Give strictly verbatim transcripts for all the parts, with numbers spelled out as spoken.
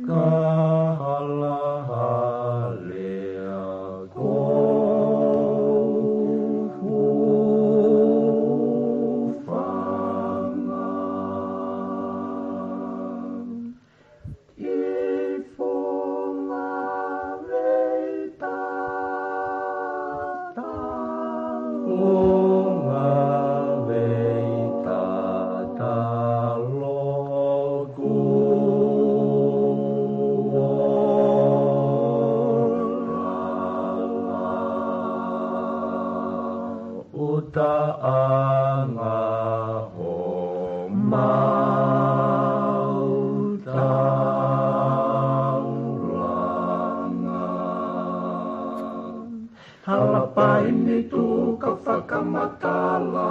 Kahalahale a ko fanga i funga veita ta funga veita ta loku o la la. Utaʻanga ho mau taulanga. Halapai ni tuʻu ka fakamatala,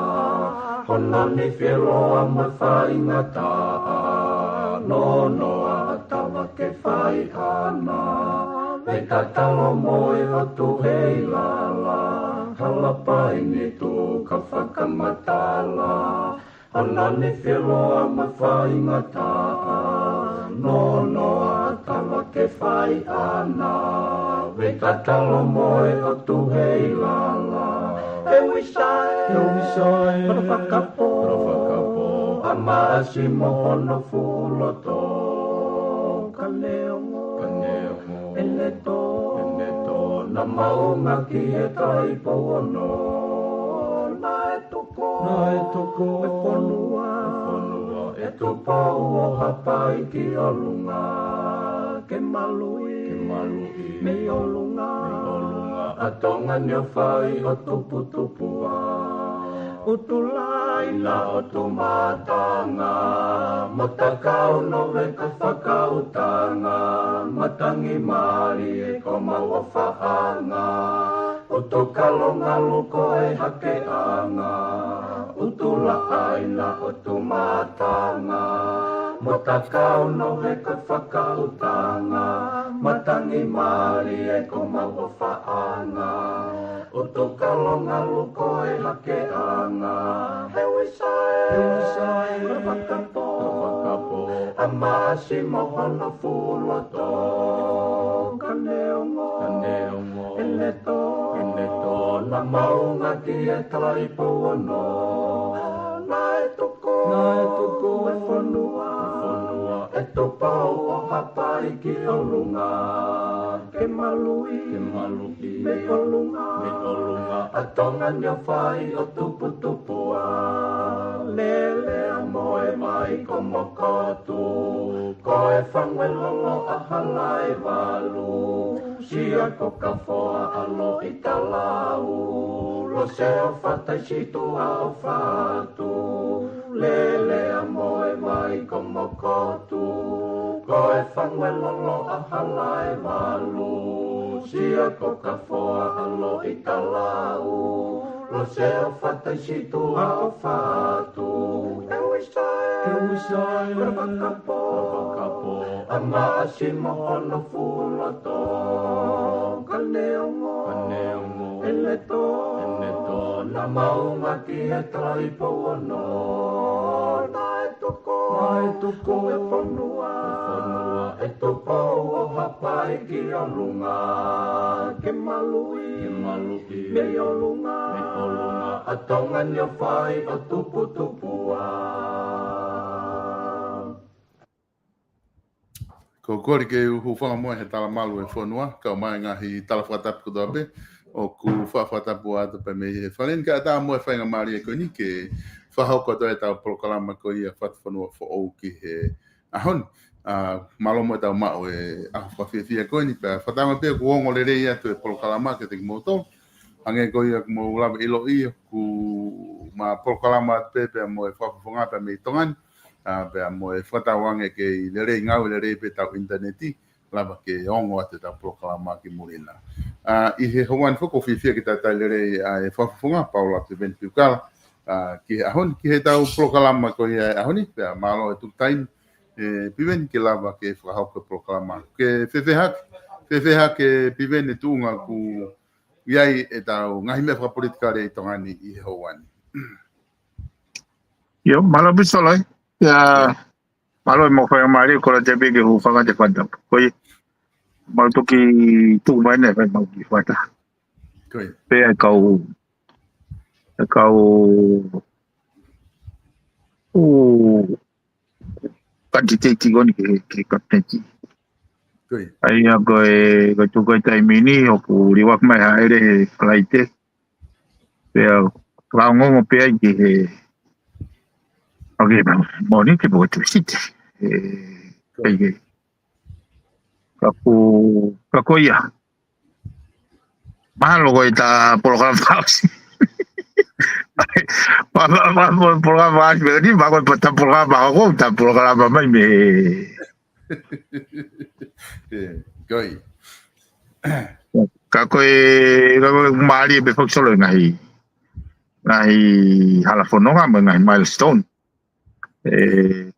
hono ni feloa mo faingataʻa, nonoa tava ke fai ana. Vetatalo mo e ʻOtu hei lala, halapai ni tuʻu ka fakamatala, hono ni feloa mo faingataʻa, nonoa tava ke fai ana. Vetatalo mo e ʻOtu hei lala, e uisae, e uisae, hono fakapo, hono fakapo, a maʻasi mo hono fuʻu loto. Ka neongo, ka neongo, ʻene tō, ʻene tō, naʻa maunga ki he taipou ono. Naʻe tuku, naʻe tuku e fonua, e fonua, ʻe Tupou ʻo Haʻapai ki ʻolunga, ke maluʻi, ke maluʻi, mei ʻolunga, mei ʻolunga, ʻa Tonga ni ʻo fai ʻo tuputupu ʻa ʻUtulai na ʻo Tumatanga, mo Takau Nove ka fakautanga, Matangi Malie ko Mauʻofaʻanga, ʻUtukalo Ngalu ko e hakeʻanga, ʻUtulaʻaina ʻo Tumatanga, mo Takau Nove ka fakautanga, Matangi Malie ko Mauʻofaʻanga, ʻUtukalo Ngalu ko e hakeʻanga, he uisae, he uisae, ko e fakapo, ko e fakapo, a maʻasi mo hono fuʻu loto. Ka neongo, ka neongo, ʻene tō, ʻene tō, naʻa maunga ki he taipou ono. Naʻe tuku, naʻe tuku e fonua, e fonua, ʻe Tupou ʻo Haʻapai ki ʻolunga, ke maluʻi, ke maluʻi, mei ʻolunga, mei ʻolunga, ʻa Tonga ni ʻo fai ʻo tuputupu ʻa Lele a Moe mai ko Mokotu. Ko e fanga lolo ʻa Halaevalu, Sia ko Kafoa ʻa Loʻitalau, Lose ʻo Fataisituʻa ʻo Fatu, Lele a Moe mai ko Mokotu. Ko e fanga lolo ʻa Halaevalu, Sia ko Kafoa ʻa Loʻitalau, Lose ʻo Fataisituʻa ʻo Fatu. He uisae, he uisae, ko e fakapo, ko e fakapo, a maʻasi mo hono fuʻu loto. Ka neongo, ka neongo, ʻene tō, ʻene tō, naʻa maunga ki he taipou ono. Naʻe tuku, naʻe tuku e fonua, e fonua, ʻe Tupou ʻo Haʻapai ki ʻolunga, ke maluʻi, ke maluʻi, mei ʻolunga, mei ʻolunga, ʻa Tonga ni ʻo fai ʻo tuputupu ʻa. Ko e kole ke u hūfanga mo e he talamalu e fonua, kau mai ngaahi tala fakatapu kotoa pē, ʻoku fakatapu atu pē mei he fale ni, kae ʻatā mo e faingamālie ko eni ke fakahoko atu ʻetau polokalama ko ia Fatufonua Foʻou ki he ʻaho ni. ʻA, mālō mo ʻetau maʻu e ʻaho fakafiefia ko eni, pea fakatauange pē ʻoku ongo lelei atu e polokalama kiate kimoutolu. Hangē ko ia ʻoku mou lava ʻiloʻi, ʻoku ma polokalama atu pē, pea mo e fakafofonga pē mei Tonga ni, ʻa, pea mo e fakatauange ke lelei ngāue lelei pē ʻetau ʻinitaneti, lava ke ongo atu ʻetau polokalama ki muli na. ʻA, ʻi he houa ni foki ʻoku fiefia ke talitali lelei ʻa e fakafofonga, Paula Piveni Piukala, ʻa, ki he ʻaho ni, ki heʻetau polokalama ko ia e ʻaho ni, pea mālō e tuku taimi, ʻe Piveni ke lava ke fakahoko e polokalama. Ke fēfē hake, fēfē hake Piveni e tuʻunga ʻoku ʻi ai ʻetau ngaahi meʻa fakapolitikale ʻi Tonga ni ʻi he houa ni. ʻIo, mālō Pisolai. ʻIa, Mālō e mau faingamālie, ko la te piki hu fanga te fanta. Ko ia, mau toki tuku mai ne, fai mau ki fanta. Ko ia. Pea kau, e kau, u, kantiteti ko eni ke, ke kapineti. Ko ia. ʻA ia ko e, ko e tuku e taimi ni, ʻoku liuaki mai haʻele he Falaite. Pea, kaungongo pea i ke he, ʻoke, mau ni ke pō Tuʻusite. E, ko ia. Ka ko, ka ko ia. Mahalo ko e ta polokalama ʻosi. Ma, ma, ma, ma, polokalama ʻosi, me ni, ma ko e ta polokalama, ko ta polokalama mai me. E, ko ia. Ka ko e, ka ko e mālie pē fakasolo ngaahi, ngaahi hala fononga mo e ngaahi milestone. E,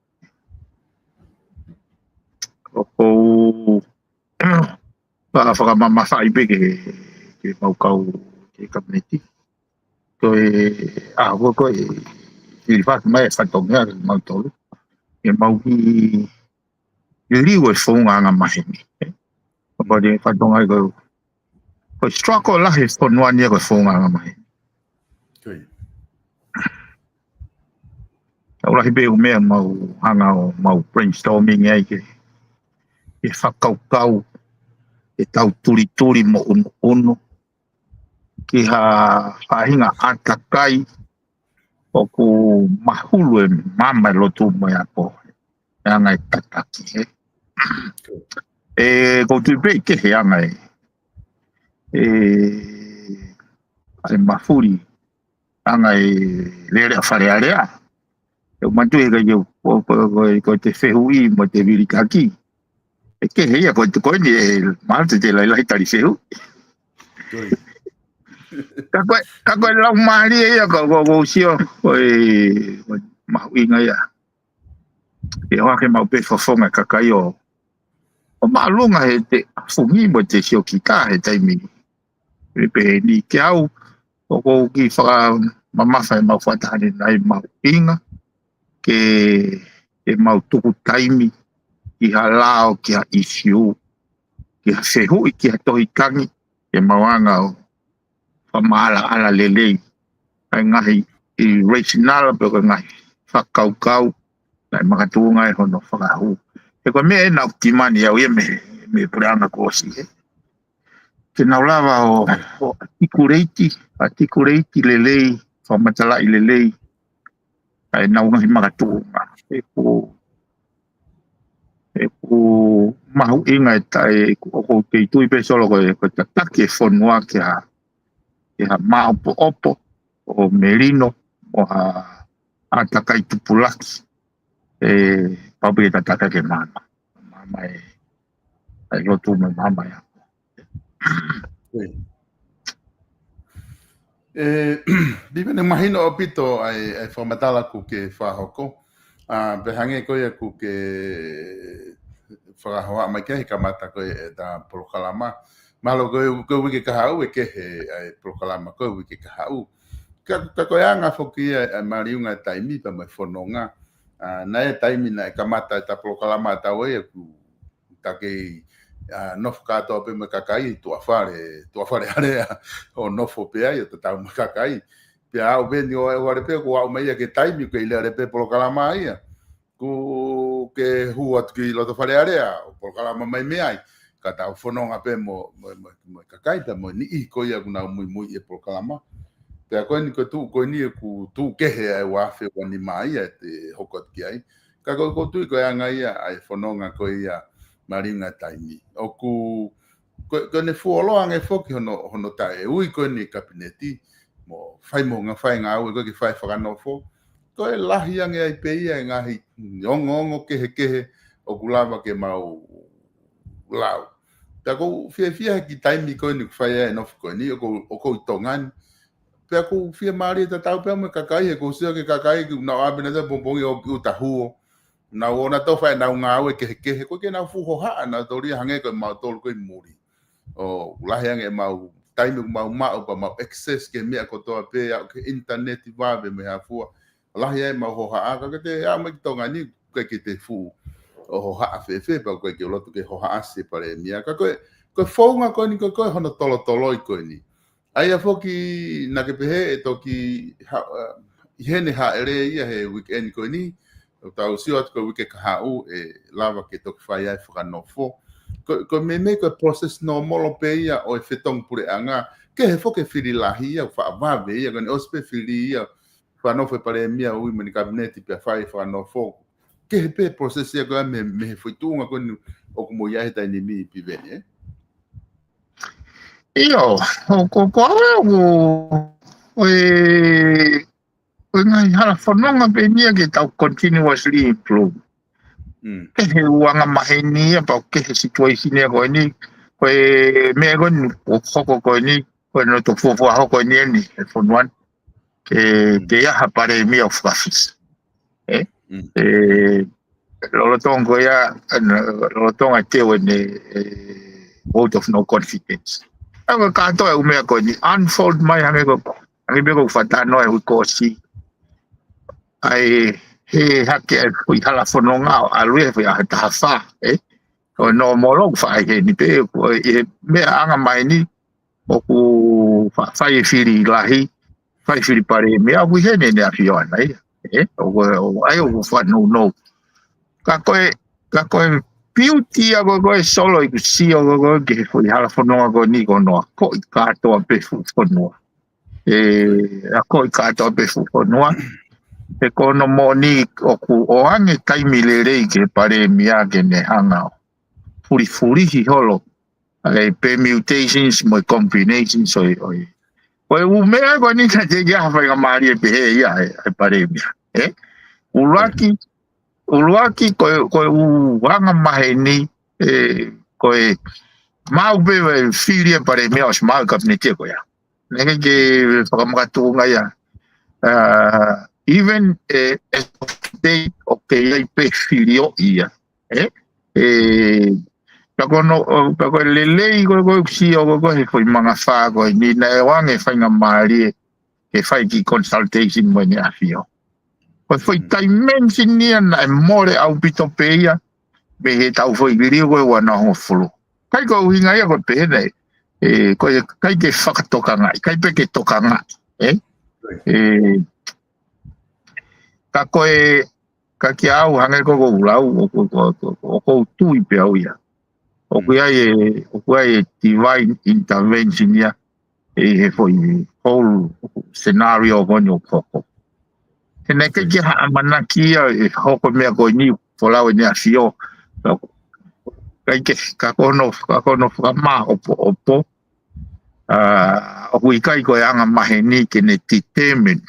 ʻoku ou, ka fakamamafaʻi pē ke, ke mau kau ke kapineti. Ko e, a, ko, ko e, i fak mai e fatongia ke mau tolu. Ke mau ki, ke liu e founga anga maheni. Ko e fatongia ko, ko e struggle lahi e fonua ni ko e founga anga maheni. Ko ia. Tau lahi pē ʻū meʻa mau hanga ʻo mau brainstorming ai ke, ke fakakaukau, ke tau tulituli mo ʻunuʻunu, ki ha faʻahinga ʻātakai ʻoku mahulu e maama e lotu mo e ako. E anga e tataki, ē. E, ʻoku ou tui pē ʻe kehe anga e, e, ʻa e mafuli anga e lele ʻa Fale Alea. ʻE manatu he kai ke, ko, ko, ko, ko te fehuʻi mo te vilikaki. ʻE kehe ia ko te ko eni e mahalo te te lahilahi tali fehuʻi. Ko ia. Ka ko e, ka ko e laumālie ia ka ko, ko sio, ko e, ko e mahuʻinga ia. Ke hoa ke mau pē fofonga kakai ʻo, ʻo māʻolunga he te fungi mo te sio kita he taimi ni. Pehē ni ke au, ʻoku ou kiʻi fakamamafa e mau fakataha ni naʻe mahuʻinga, ke, ke mau tuku taimi, ki ha lao, ki ha ʻisiū, ki ha fehuʻi, ki ha tohi tangi, ke mau anga ʻo fakamaʻalaʻala lelei. ʻA e ngaahi ʻi rational, pe ko e ngaahi fakakaukau, naʻe makatuʻunga ai hono fakahū. He ko e meʻa ena ʻoku timani au ia mei, mei he puleʻanga kuo ʻosi, ē. Ke nau lava ʻo, ʻo articulate, articulate lelei, fakamatalaʻi lelei, ʻa e nau ngaahi makatuʻunga. ʻOku, ʻoku mahuʻinga e ta, ʻoku, ʻoku ou tui pē Solo ko e, ko e tataki e fonua ke ha, ke ha maopoopo ʻo melino, ʻo ha ʻātakai tupulaki. ʻE, pau pē ke tataki ke maama. Maama e, ʻa e lotu mo e maama e ako. ʻE, ʻe, Piveni, mahino ʻaupito ʻa e, ʻa e fakamatala kuo ke fakahoko. ʻA, pea hangē ko ia kuo ke fakahohaʻa mai ki ai he kamata ko ē ʻeta polokalama. Mahalo ko e, ko e uike kahaʻu ʻe kehe ʻa e polokalama ko e uike kahaʻu. Ka, ka ko e anga foki ia ʻa e māliunga e taimi pea mo e fononga. ʻA, naʻe taimi naʻe kamata ʻeta polokalama ʻa taua ia kuo ta kei, ʻa, nofo kātoa pē mo e kakai, tuʻa Fale, tuʻa Fale Alea, ʻo nofo pē ai, ʻo tatau mo e kakai. Pea aʻu pē ni ʻo e vale pē, kuo aʻu mai ia ki he taimi, kuo ʻi Lele pē polokalama ia. Kuo ke hū atu ki loto Fale Alea, ʻo polokalama mai mei ai. Ka tau fononga pē mo, mo, mo, mo e kakai, pea mo e niʻihi ko ia kuo nau muimui e polokalama. Pea ko eni ko e tuʻu, ko eni ʻoku tuʻu kehe ʻa e ua afe ua nima ia ʻe te hoko atu ki ai. Ka ko, ʻoku ou tui ko e anga ia ʻa e fononga ko ia māliunga taimi. ʻOku, ko, ko ʻene fuoloa ange foki hono, hono taʻeui ko eni kapineti, mo fai mo ngaahi faingāue ko ē ke fai fakanofo. Ko e lahi ange ai pē ia e ngaahi ongoongo kehekehe ʻoku lava ke mau lau. Pea ʻoku ou fiefia he kiʻi taimi ko eni ʻoku fai ai e nofo ko eni, ʻoku ou, ʻoku ou ʻi Tonga ni. Pea ʻoku ou fiemālie tatau pē mo e kakai, he ʻoku ou sio ki he kakai, ʻoku nau ʻapi nautolu pongipongi ʻo ki ʻuta huo. Nau ō nautolu fai ʻenau ngāue kehekehe, ʻoku ʻikai ke nau fuʻu hohaʻa nautolu ia hangē ko e mautolu ko ē ʻi muli. ʻOku lahi ange ʻemau taimi ʻoku mau maʻu, pea mau access ki he meʻa kotoa pē, aʻu ki he ʻinitaneti vave mo e hā fua. Lahi ai ʻemau hohaʻa, ka ke te aʻu mai ki Tonga ni, ʻikai ke te fuʻu ʻo hohaʻa fēfē, pea ʻoku ʻikai ke u loto ke hohaʻa ʻa e palēmia. Ka ko e, ko e founga ko eni ko e, ko e hono tolotoloi ko eni. ʻA ia foki naʻa ke pehē ʻe toki ha-, ʻi heni hāʻele ia he weekend ko eni, ʻo tau sio atu ko e uike kahaʻu ʻe lava ke toki fai ai fakanofo. Ko, ko e meimei ko e process nōmolo pē ia ʻo e fetongi puleʻanga, kehe foki e fili lahi ia, faʻa vave ia, ko eni ʻosi pē fili ia, fakanofo e palēmia ui mo ʻene kapineti pea fai fakanofo. Kehe pē process ia ko ia mei, mei he foʻi tuʻunga ko eni ʻoku mou ʻi ai he taimi ni Piveni, ē? ʻIo, ʻo ko, ko au ʻoku, ʻo e, ʻo e ngaahi hala fononga pē eni ia ke tau continuously improve. Mm. Kehe ʻū anga maheni ia, pea kehe situation ia ko eni, ko e meʻa ko eni, ʻoku hoko ko eni, ko e noto fuofua hoko eni eni, he fonua ni. Ke, mm, ke ʻi ai ha palēmia ʻoku fakafisi. Ē? Mm. Ē, lolotonga ko ia, ē, lolotonga te ue ne, ē, vote of no confidence. ʻA ia ko e kātoa e ʻū meʻa ko eni, unfold mai hangē ko, hangē pē ko e fakatalanoa e uike kuo ʻosi. ʻA e, hē hake e foʻi hala fononga ʻo ʻalu ia he foʻi ʻaho ʻe taha fā, ē? Ko e nōmolo ʻoku faʻa ʻi heni pē, ko e, ʻi he meʻa anga maheni, ʻoku fa-, fai e fili lahi, fai fili palēmia, ʻoku ʻi heni ʻEne ʻAfio ʻana ia. Ē, ʻoku, ʻoku, ʻa ia ʻoku fanounou. Ka ko e, ka ko e beauty ia ko e, ko e solo ʻeku sio ko e, ko e, ki he foʻi hala fononga ko eni ko hono akoʻi kātoa pē fuʻu fonua. Ē, akoʻi kātoa pē fuʻu fonua. He ko hono moʻoni ʻoku ʻoange taimi lelei ki he palēmia ke ne hanga ʻo fulifulihi holo ʻa e permutations mo e combinations ʻo e, ʻo e. Ko e ʻū meʻa ko eni naʻe teʻeki ai ha faingamālie pehē ia ʻa e, ʻa e palēmia. Ē? ʻUluaki, ʻuluaki ko e, ko e ʻū anga maheni, ē, ko e maʻu pē ʻa e fili ʻa e palēmia ʻosi maʻu e kapineti ko ia. Naʻe ʻikai ke fakamakatuʻunga ia. Ah, even, eh, as of today, ʻoku ʻi ai pē fili ʻo ia. Ē? Ē, pea ko hono, ʻo, pea ko e lelei ko e, ko e sio ko e, ko e he foʻi mangafā ko eni naʻe ʻoange faingamālie ke fai e kiʻi consultation mo ʻEne ʻAfio. Ko e foʻi, mm, dimension ia naʻe mole ʻaupito pē ia, mei he taʻu foʻi liliu ko e ua noa hongofulu. ʻIkai ko e ʻuhinga ia ko e pehē ni, ē, ko e ʻikai ke fakatokangaʻi, ʻikai pē ke tokangaʻi, ē? Right. Ē, ka ko e, ka kiate au hangē ko ʻeku lau, ʻoku, ʻoku, ʻoku, ʻoku ou tui pē au ia. ʻOku, mm, ʻi ai e, ʻoku ʻi ai e divine intervention ia, ʻi he foʻi whole scenario ko eni ʻoku hoko. He naʻe ʻikai ke ha ʻamanaki ia ʻe hoko meʻa ko eni, folau ʻEne ʻAfio. ʻIkai ke, ka ko hono, ka ko hono fakamāʻopoʻopo. Ah, ʻoku ʻikai ko e anga maheni ke ne determine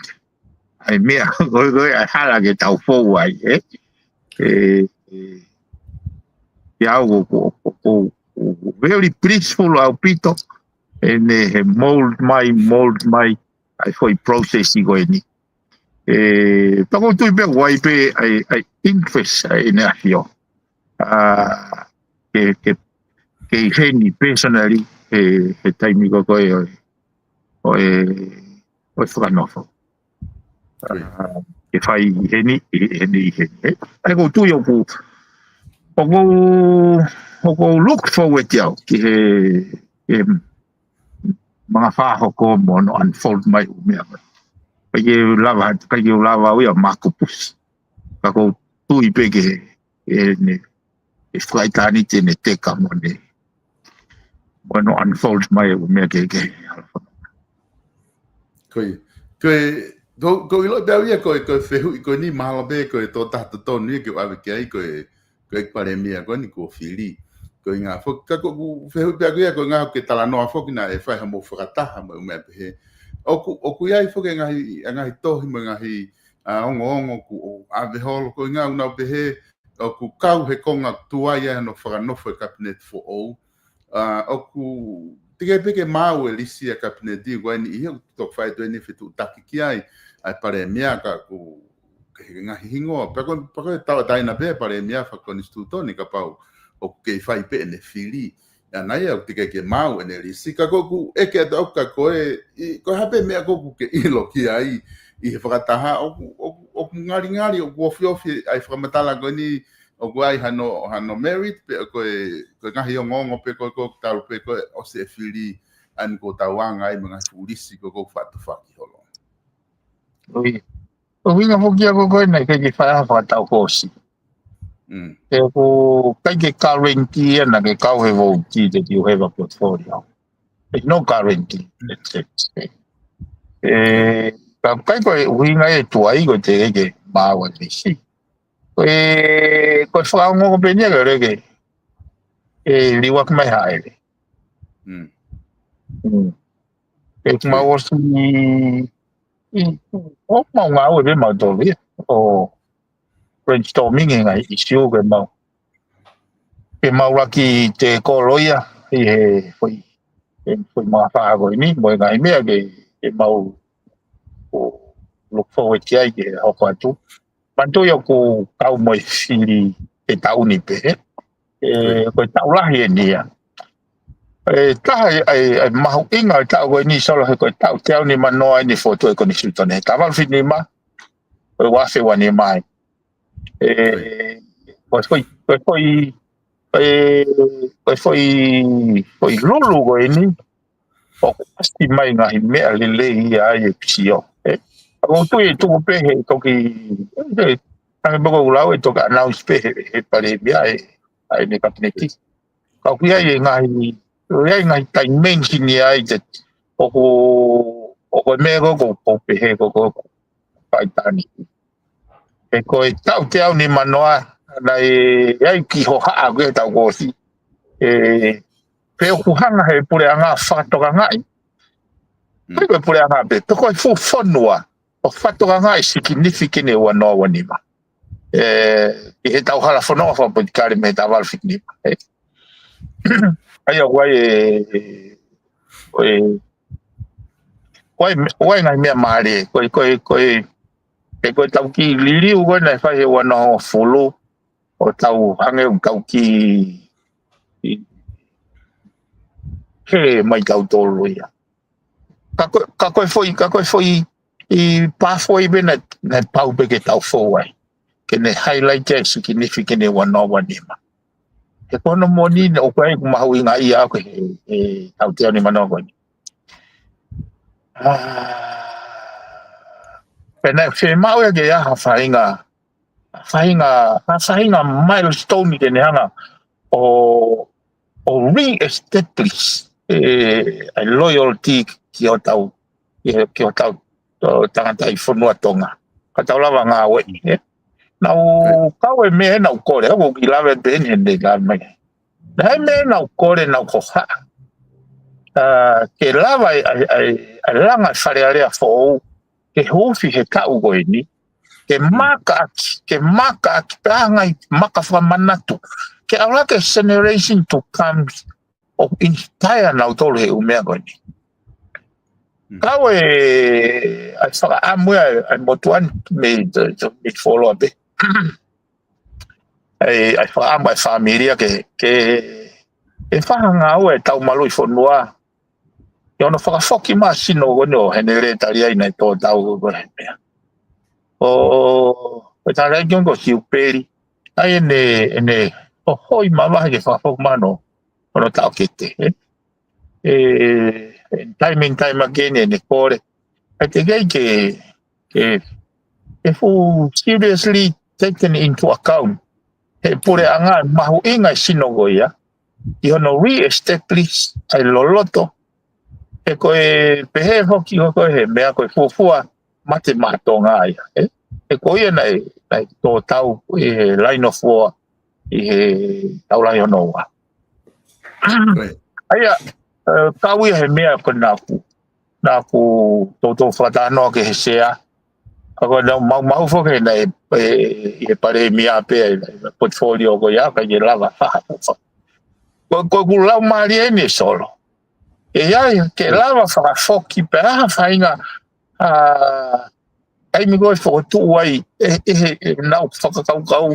ʻa e meʻa ko e, ko e ʻa e hala ke tau fou ai, ē? Ē, ē, kiate au ʻoku, ʻoku, ʻoku, ʻoku very blissful ʻaupito, ʻene he mold mai, mold mai, ʻa e foʻi process ko eni. Ē, pea ʻoku ou tui pē ʻoku ʻi ai pē ʻa e, ʻa e interest ʻa ʻEne ʻAfio. Ah, ke, ke, ke ʻi heni personally, he, he taimi ko e, ko e, ʻo e, ʻo e, ʻo e fakanofo. Great. Ah, ke fai ʻi heni, ʻi heni, ʻi heni. Ē, ʻa ia ʻoku ou tui ʻoku, ʻoku ou, ʻoku ou look forward au ki he, he mangafā hoko mo hono unfold mai ʻū meʻa mai. ʻIkai ke lava, ʻikai ke lava au ia ʻo makapusi. Ka ʻoku ou tui pē ke, ʻe ne, ʻe fakaʻitāniti ʻene teka mo ʻene, mo hono unfold mai ʻū meʻa kehekehe. Ko ia. Ko e, ko, ʻoku ou ʻilo pē au ia ko e, ko e fehuʻi ko eni mahalo pē ko e tokotaha totonu ia ke u ʻave ki ai ko e, ko e palēmia ko eni kuo fili. Ko e ʻuhinga foki, ka ʻoku ou fehuʻi pē au ia ko e ʻuhinga ke talanoa foki naʻe fai haʻamou fakataha mo e ʻū meʻa pehē. ʻOku, ʻoku ʻi ai foki e ngaahi, e ngaahi tohi mo e ngaahi, ah, ongoongo kuo ʻave holo ko e ʻuhinga ʻoku nau pehē, ʻoku kau he konga tuai ai hono fakanofo e kapineti foʻou. Ah, ʻoku teʻeki pē ke maau e lisi ʻa e kapineti ko eni ʻi he ʻoku toki fai atu eni fetuʻutaki ki ai ʻa e palēmia ka ʻoku kehe ngaahi hingoa. Pea ko, pea ko e tauʻatāina pē ʻa e palēmia fakakonisitūtone kapau ʻoku kei fai pē ʻene fili. ʻA ia naʻe ʻikai ke maau ʻene lisi. Ka ʻoku ou ʻeke atu au ka ko e, ʻi, ko e hā pē meʻa ʻoku ke ʻilo ki ai, ʻi he fakataha, ʻoku, ʻoku, ʻoku ngalingali, ʻoku ofiofi ʻa e fakamatala ko eni, ʻoku ʻi ai hano, hano merit, pe ko e, ko e ngaahi ongoongo pe ko e, ko e talu pe ko e ʻosi e fili, ʻa eni ko tauanga ai mo e ngaahi fuʻu lisi ko e ko e faʻa tufaki holo. ʻOi. ʻOku ʻi ai foki ia ko e ko e naʻe ʻikai ke fai ha fakatau ko ʻosi. Mm. ʻOku ʻikai ke guarantee ia naʻa ke kau he vouti te tiu he va portfolio. There's no guarantee. It's, it's, e, ka ʻikai ko e ʻuhinga e tuai ko e te ke maua lisi. Ko e, ko e fakaongo ko penia ke leke. E liuaki mai haʻele. Mm. Mm. E mau ʻosi, i, ʻo mau ngāue pē mau tolu ia. ʻO brainstorming e ngaahi issue ke mau. Ke mau laki te kolo ia, ʻi he foʻi, he foʻi mafā ko eni, mo e ngaahi meʻa ke, ke mau ʻo look forward ki ai ke hoko atu. Manatu ia ʻoku kau mo e fili e taʻu ni pē, e, ko e taʻu lahi eni ia. E, taha e, e, e mahuʻinga e taʻu ko eni Solo he ko e taʻu teau nima noa eni fotu e konisitūtone. Taha valu fitu nima, ko e ua afe ua nima ai. E, ko e foʻi, ko e foʻi, e, ko e foʻi, foʻi lulu ko eni, ʻoku ʻasi mai ngaahi meʻa lelei ia ai e pisio. E, ʻoku ou tui e tuku pē he toki, e, ʻange pē ko e lau e toki announce pē he, he palēmia e, ʻa ʻene kapineti. Ka ʻoku ʻi ai e ngaahi, ʻoku ʻi ai ngaahi dimension ia ai te, ʻoku, ʻoku meʻa ko, ko, ko pehē ko, ko, ko, paitani. E ko e taʻu teau nima noa, naʻe ʻi ai ki hohaʻa ko e taʻu ko ʻosi. E, pe ʻoku hanga he puleʻanga fakatokangaʻi. Mm. Pe ko e puleʻanga pe, pe ko e fuʻu fonua, ʻo fakatokangaʻi significant e ua noa ua nima. E, ʻi he tau hala fononga fakapolitikale mei he taha valu fitu nima. E. ʻA ia ʻoku ʻi ai e, e, ko e, ʻoku ʻi ai, ʻoku ʻi ai ngaahi meʻa mālie, ko e, ko e, ko e, e ko e tau kiʻi liliu ko e naʻe fai he ua noa hongofulu, ʻo tau hangē ʻoku tau kiʻi, ʻi, he mai tau tolu ia. Ka ko, ka ko e foʻi, ka ko e foʻi, ʻi pathway pē naʻe, naʻe pau pē ke tau fou ai. Ke ne highlight ai significant e ua noa ua nima. He ko hono moʻoni naʻe ʻoku ʻi ai ʻeku mahuʻingaʻia au ki he, he taʻu teau nima noa ko eni. Ah, pea naʻe fiemaʻu ia ke ʻi ai ha faʻahinga, faʻahinga, ha faʻahinga milestone ke ne hanga ʻo, ʻo re-establish e, e loyalty ki hotau, ki, ki hotau, ʻo tangata ʻi fonua Tonga. Ka tau lava ngāue, e. Naʻu kau e meʻa naʻu kole, ʻoku kiʻi lave pē eni he ne lave mai. Naʻe meʻa naʻu kole naʻu hohaʻa. A, ke lava e, e, e, e langa e Fale Alea foʻou, ke huufi he taʻu ko eni, ke maka ʻaki, ke maka ʻaki, pea ngai maka fakamanatu. Ke ʻalu ke generation to come, ʻo inspire nautolu he ʻū meʻa ko eni. Mm. Kau e, ʻa e fakaʻamu ia, ʻa e motuʻa ni, mei, mei foloa pē. ʻA e, ʻa e fakaʻamu ʻa e fāmili ia ke, ke, ke fakangāue e tau malu ʻi fonua. ʻI hono fakafoki mai sino ko eni ʻo hene lē tali ai naʻe tō tau ko he meʻa. ʻO, ʻo, ʻo tala ai ki ko Siupeli. ʻA ʻene, ʻene, ʻo hoi mavahe ke fakafoki mai hono, hono taʻokete, e. E, e, time and time again, ʻene kole. ʻA e te kei ke, ke, ke fuʻu seriously taken into account. He puleʻanga mahuʻinga e sino ko ia. ʻI hono re-establish ʻa e loloto. He ko e pehē foki ko e he meʻa ko e fuofua mate maʻa Tonga ia, e. He ko ia naʻe, naʻe tō tau e line of war ʻi he taulahi hono ua. Right. ʻA ia, e, kau ia he meʻa ko naʻa ku, naʻa ku toutou fakatalanoa ki he sea. Ka ko naʻa mau maʻu foki naʻe, e, ʻi he palēmia pē, e, portfolio ko ia, ka ʻi he lava faha. Ko, ko ʻeku lau mālie eni Solo. E ia, ia, ke lava fakafoki pē ha faʻahinga, a, ʻai mi ko e fokotuʻu ai, e, e, e, e nau fakakaukau,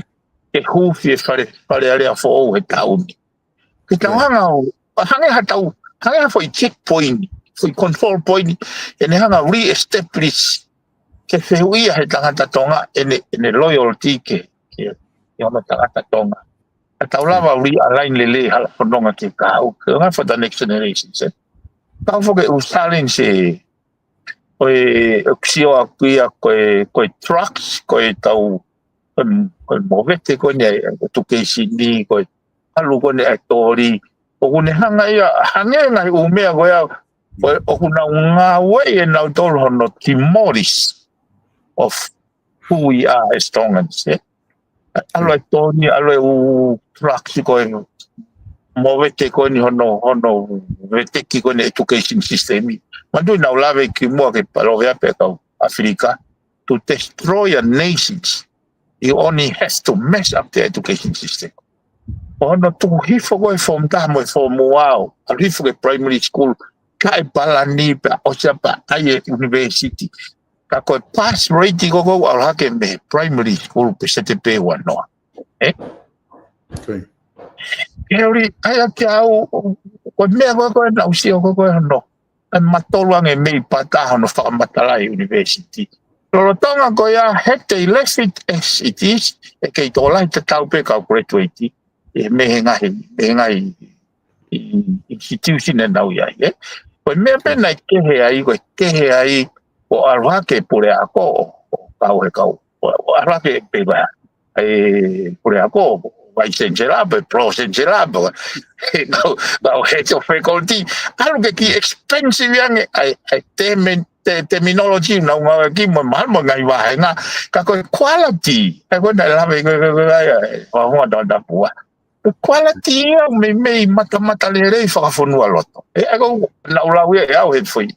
ke huufi e Fale, Fale Alea foʻou he taʻu ni. Ke tau hanga ʻo, hangē ha tau, hangē ha foʻi checkpoint, foʻi control point, ʻene hanga re-establish ke fehuʻia he tangata Tonga ʻene, ʻene loyalty ke, ke, ke hono tangata Tonga. Ka tau lava ʻo realign lelei hala fononga ke kau, ke ngā for the next generation, ē. Tau foke u challenge ē, ko e, ʻoku sio ʻaku ia ko e, ko e drugs, ko e tau, ko e, ko e movete ko eni ʻa e education ni, ko e ʻalu ko eni ʻa e toli. ʻOku ne hanga ia, hangē ngaahi ʻū meʻa ko ia, ko e, ʻoku nau ngāueʻi ʻe nautolu hono demolish of who we are as Tongans, ē. ʻAlu e toli, ʻalu e ʻū drugs ko e movete ko eni hono, hono veteki ko eni education system. Manatuʻi naʻa ku lave ki muʻa ke palōveape kau ʻAfilika, to destroy a nation, you only have to mess up the education system. Ko hono tuku hifo ko e form taha mo e form ua ʻo ʻalu hifo ki he primary school, kae palani pea ʻosi pea ʻai e university. Ka ko e pass rate ko ē ʻoku ʻalu hake mei he primary school pe sete pe ua noa. Ē? He ʻoku ʻi ai ʻa kiate au, ko e meʻa ko ē ko ē naʻa ku sio ko ē ko ē hono, ʻe matolu ange mei pata hono fakamatalaʻi university. Lolotonga ko ia, had they left it as it is, ʻe kei tokolahi tatau pē kau graduate, ē, mei he ngaahi, mei he ngaahi institution ʻe nau ʻi ai, ē. Ko e meʻa pē naʻe kehe ai, ko e kehe ai, ko e ʻalu hake puleako, ʻo kau he kau, ʻo, ʻo ʻalu hake pē ʻa e puleako, vice chancellor pe pro chancellor pe, he kau, kau head of faculty, ʻalu ke kiʻi expensive ange, ʻa e, ʻa e termin-, te-, terminology naʻa ku ngāueʻaki mo e mahalo mo e ngaahi vāhenga, ka ko e quality, ʻa ia ko ē naʻe lave ko ē, ko e, ko e, ʻa e, ʻa e, ʻa e, ʻa e, ʻa e, ʻa e, quality ia ʻoku meimei matamatalelei fakafonualoto. Ē, ʻa ia ko ē naʻa ku lau ia ʻe au he foʻi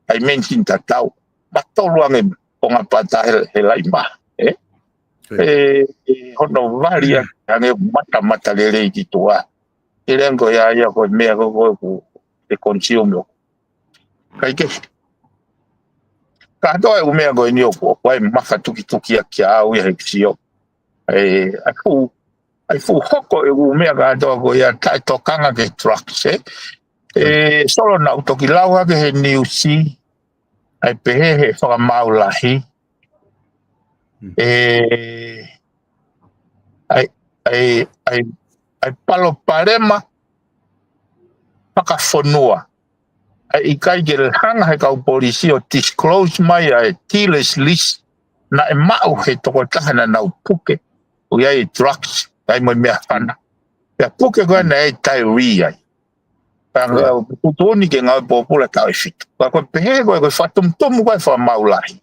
dimension tatau. Matolu ange konga pata he, he laʻi maha. Ē? Ē, ē, hono vali ange, ange matamatalelei ki tuʻa. ʻE lea ange ko ia ia ko e meʻa ko ē ʻoku te consume ʻoku ʻikai ke. Kātoa e ʻū meʻa ko eni ʻoku, ʻoku ʻi ai e mafatukituki ia kiate au ia he sio. ʻA e, ʻa e fuʻu, ʻa e fuʻu hoko e ʻū meʻa kātoa ko ia taʻetokanga ki he drugs, ē. ʻE, Solo, naʻa ku toki lau hake he niusi, ʻa e pehē he fakamaau lahi. ʻE, ʻa e, ʻa e, ʻa e, ʻa e palopalema fakafonua. ʻA e ʻikai ke hanga he kau polisi ʻo disclose mai ʻa e dealers list naʻe maʻu he tokotaha naʻa nau puke ʻoku ʻi ai e drugs, ʻi ai mo e meʻafana. Pea puke ko ē naʻe ʻi ai e taʻu ʻi ai. Pea ngāue tuʻutuʻuni ke ngāue pōpula taʻu ʻe fitu. Pea ko e pehē ko ē, ko e fakatumutumu ko ē fakamaau lahi.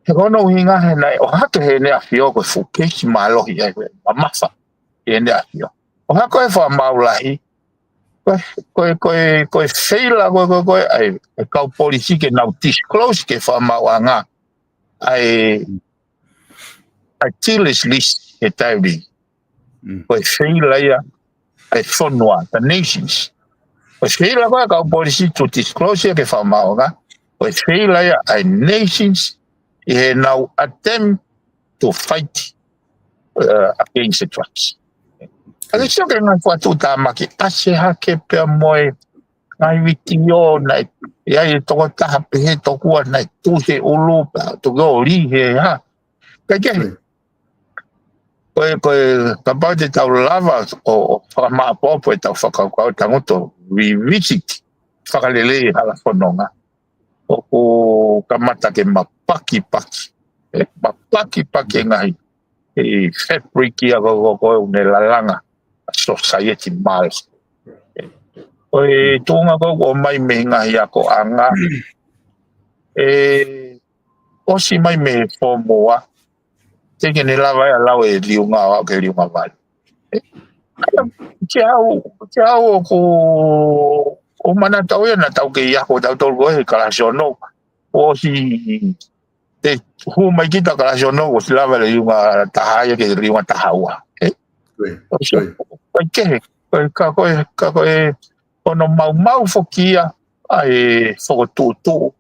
He ko hono ʻuhinga he naʻe ʻohake heʻene ʻafio ko e fuʻu keisi mālohi ai ko ē, mamafa heʻene ʻafio. ʻOhake ko ē fakamaau lahi, ko e, ko e, ko e, ko e feila ko ē, ko e, ko e, ʻa e, ʻa e kau polisi ke nau disclose ki he fakamaauʻanga ʻa e, ʻa e dealers list he taʻu ni. Ko e feila ia ʻa e fonua, the nations. Ko e feila ko ē kau polisi to disclose ia ki he fakamaauʻanga. Ko e feila ia ʻa e nations ʻi heʻenau attempt to fight, uh, against the drugs. ʻA e sio ki he ngaahi fakatuʻutāmaki, ʻasi hake pea mo e ngaahi vitiō naʻe ʻi ai e tokotaha pehē tokua naʻe tuʻu he ʻulu pea toki ō lī he hā. Kaikehe. Ko e, ko e, kapau te tau lava ʻo, ʻo fakamāʻopoʻopo ʻetau fakakaukau, tangutu ʻo revisit fakalelei hala fononga. ʻOku kamata ke mapakipaki. Ē, mapakipaki e ngaahi, e fabric ia ko ē, ko ē ʻoku ne lalanga ʻa e society mālie. Ko e tuʻunga ko ē ʻoku ʻomai mei he ngaahi akoʻanga. ʻE ʻosi mai mei he form ua. Teʻeki ke ne lava ia ʻo lau e liunga ua ki he liunga valu. Ē, kiate au, kiate au ʻoku, ʻoku ou manatu au ia naʻa tau kei ako tautolu ko ē he kalasi ono. ʻOsi te hū mai kita kalasi ono, ʻosi lava e liunga taha ia ki he liunga taha ua. Ē? ʻOsi, ʻoku ʻikai ke, ko e, ka ko e, ka ko e, ʻoku maumau foki ia ʻa e fokotuʻutuʻu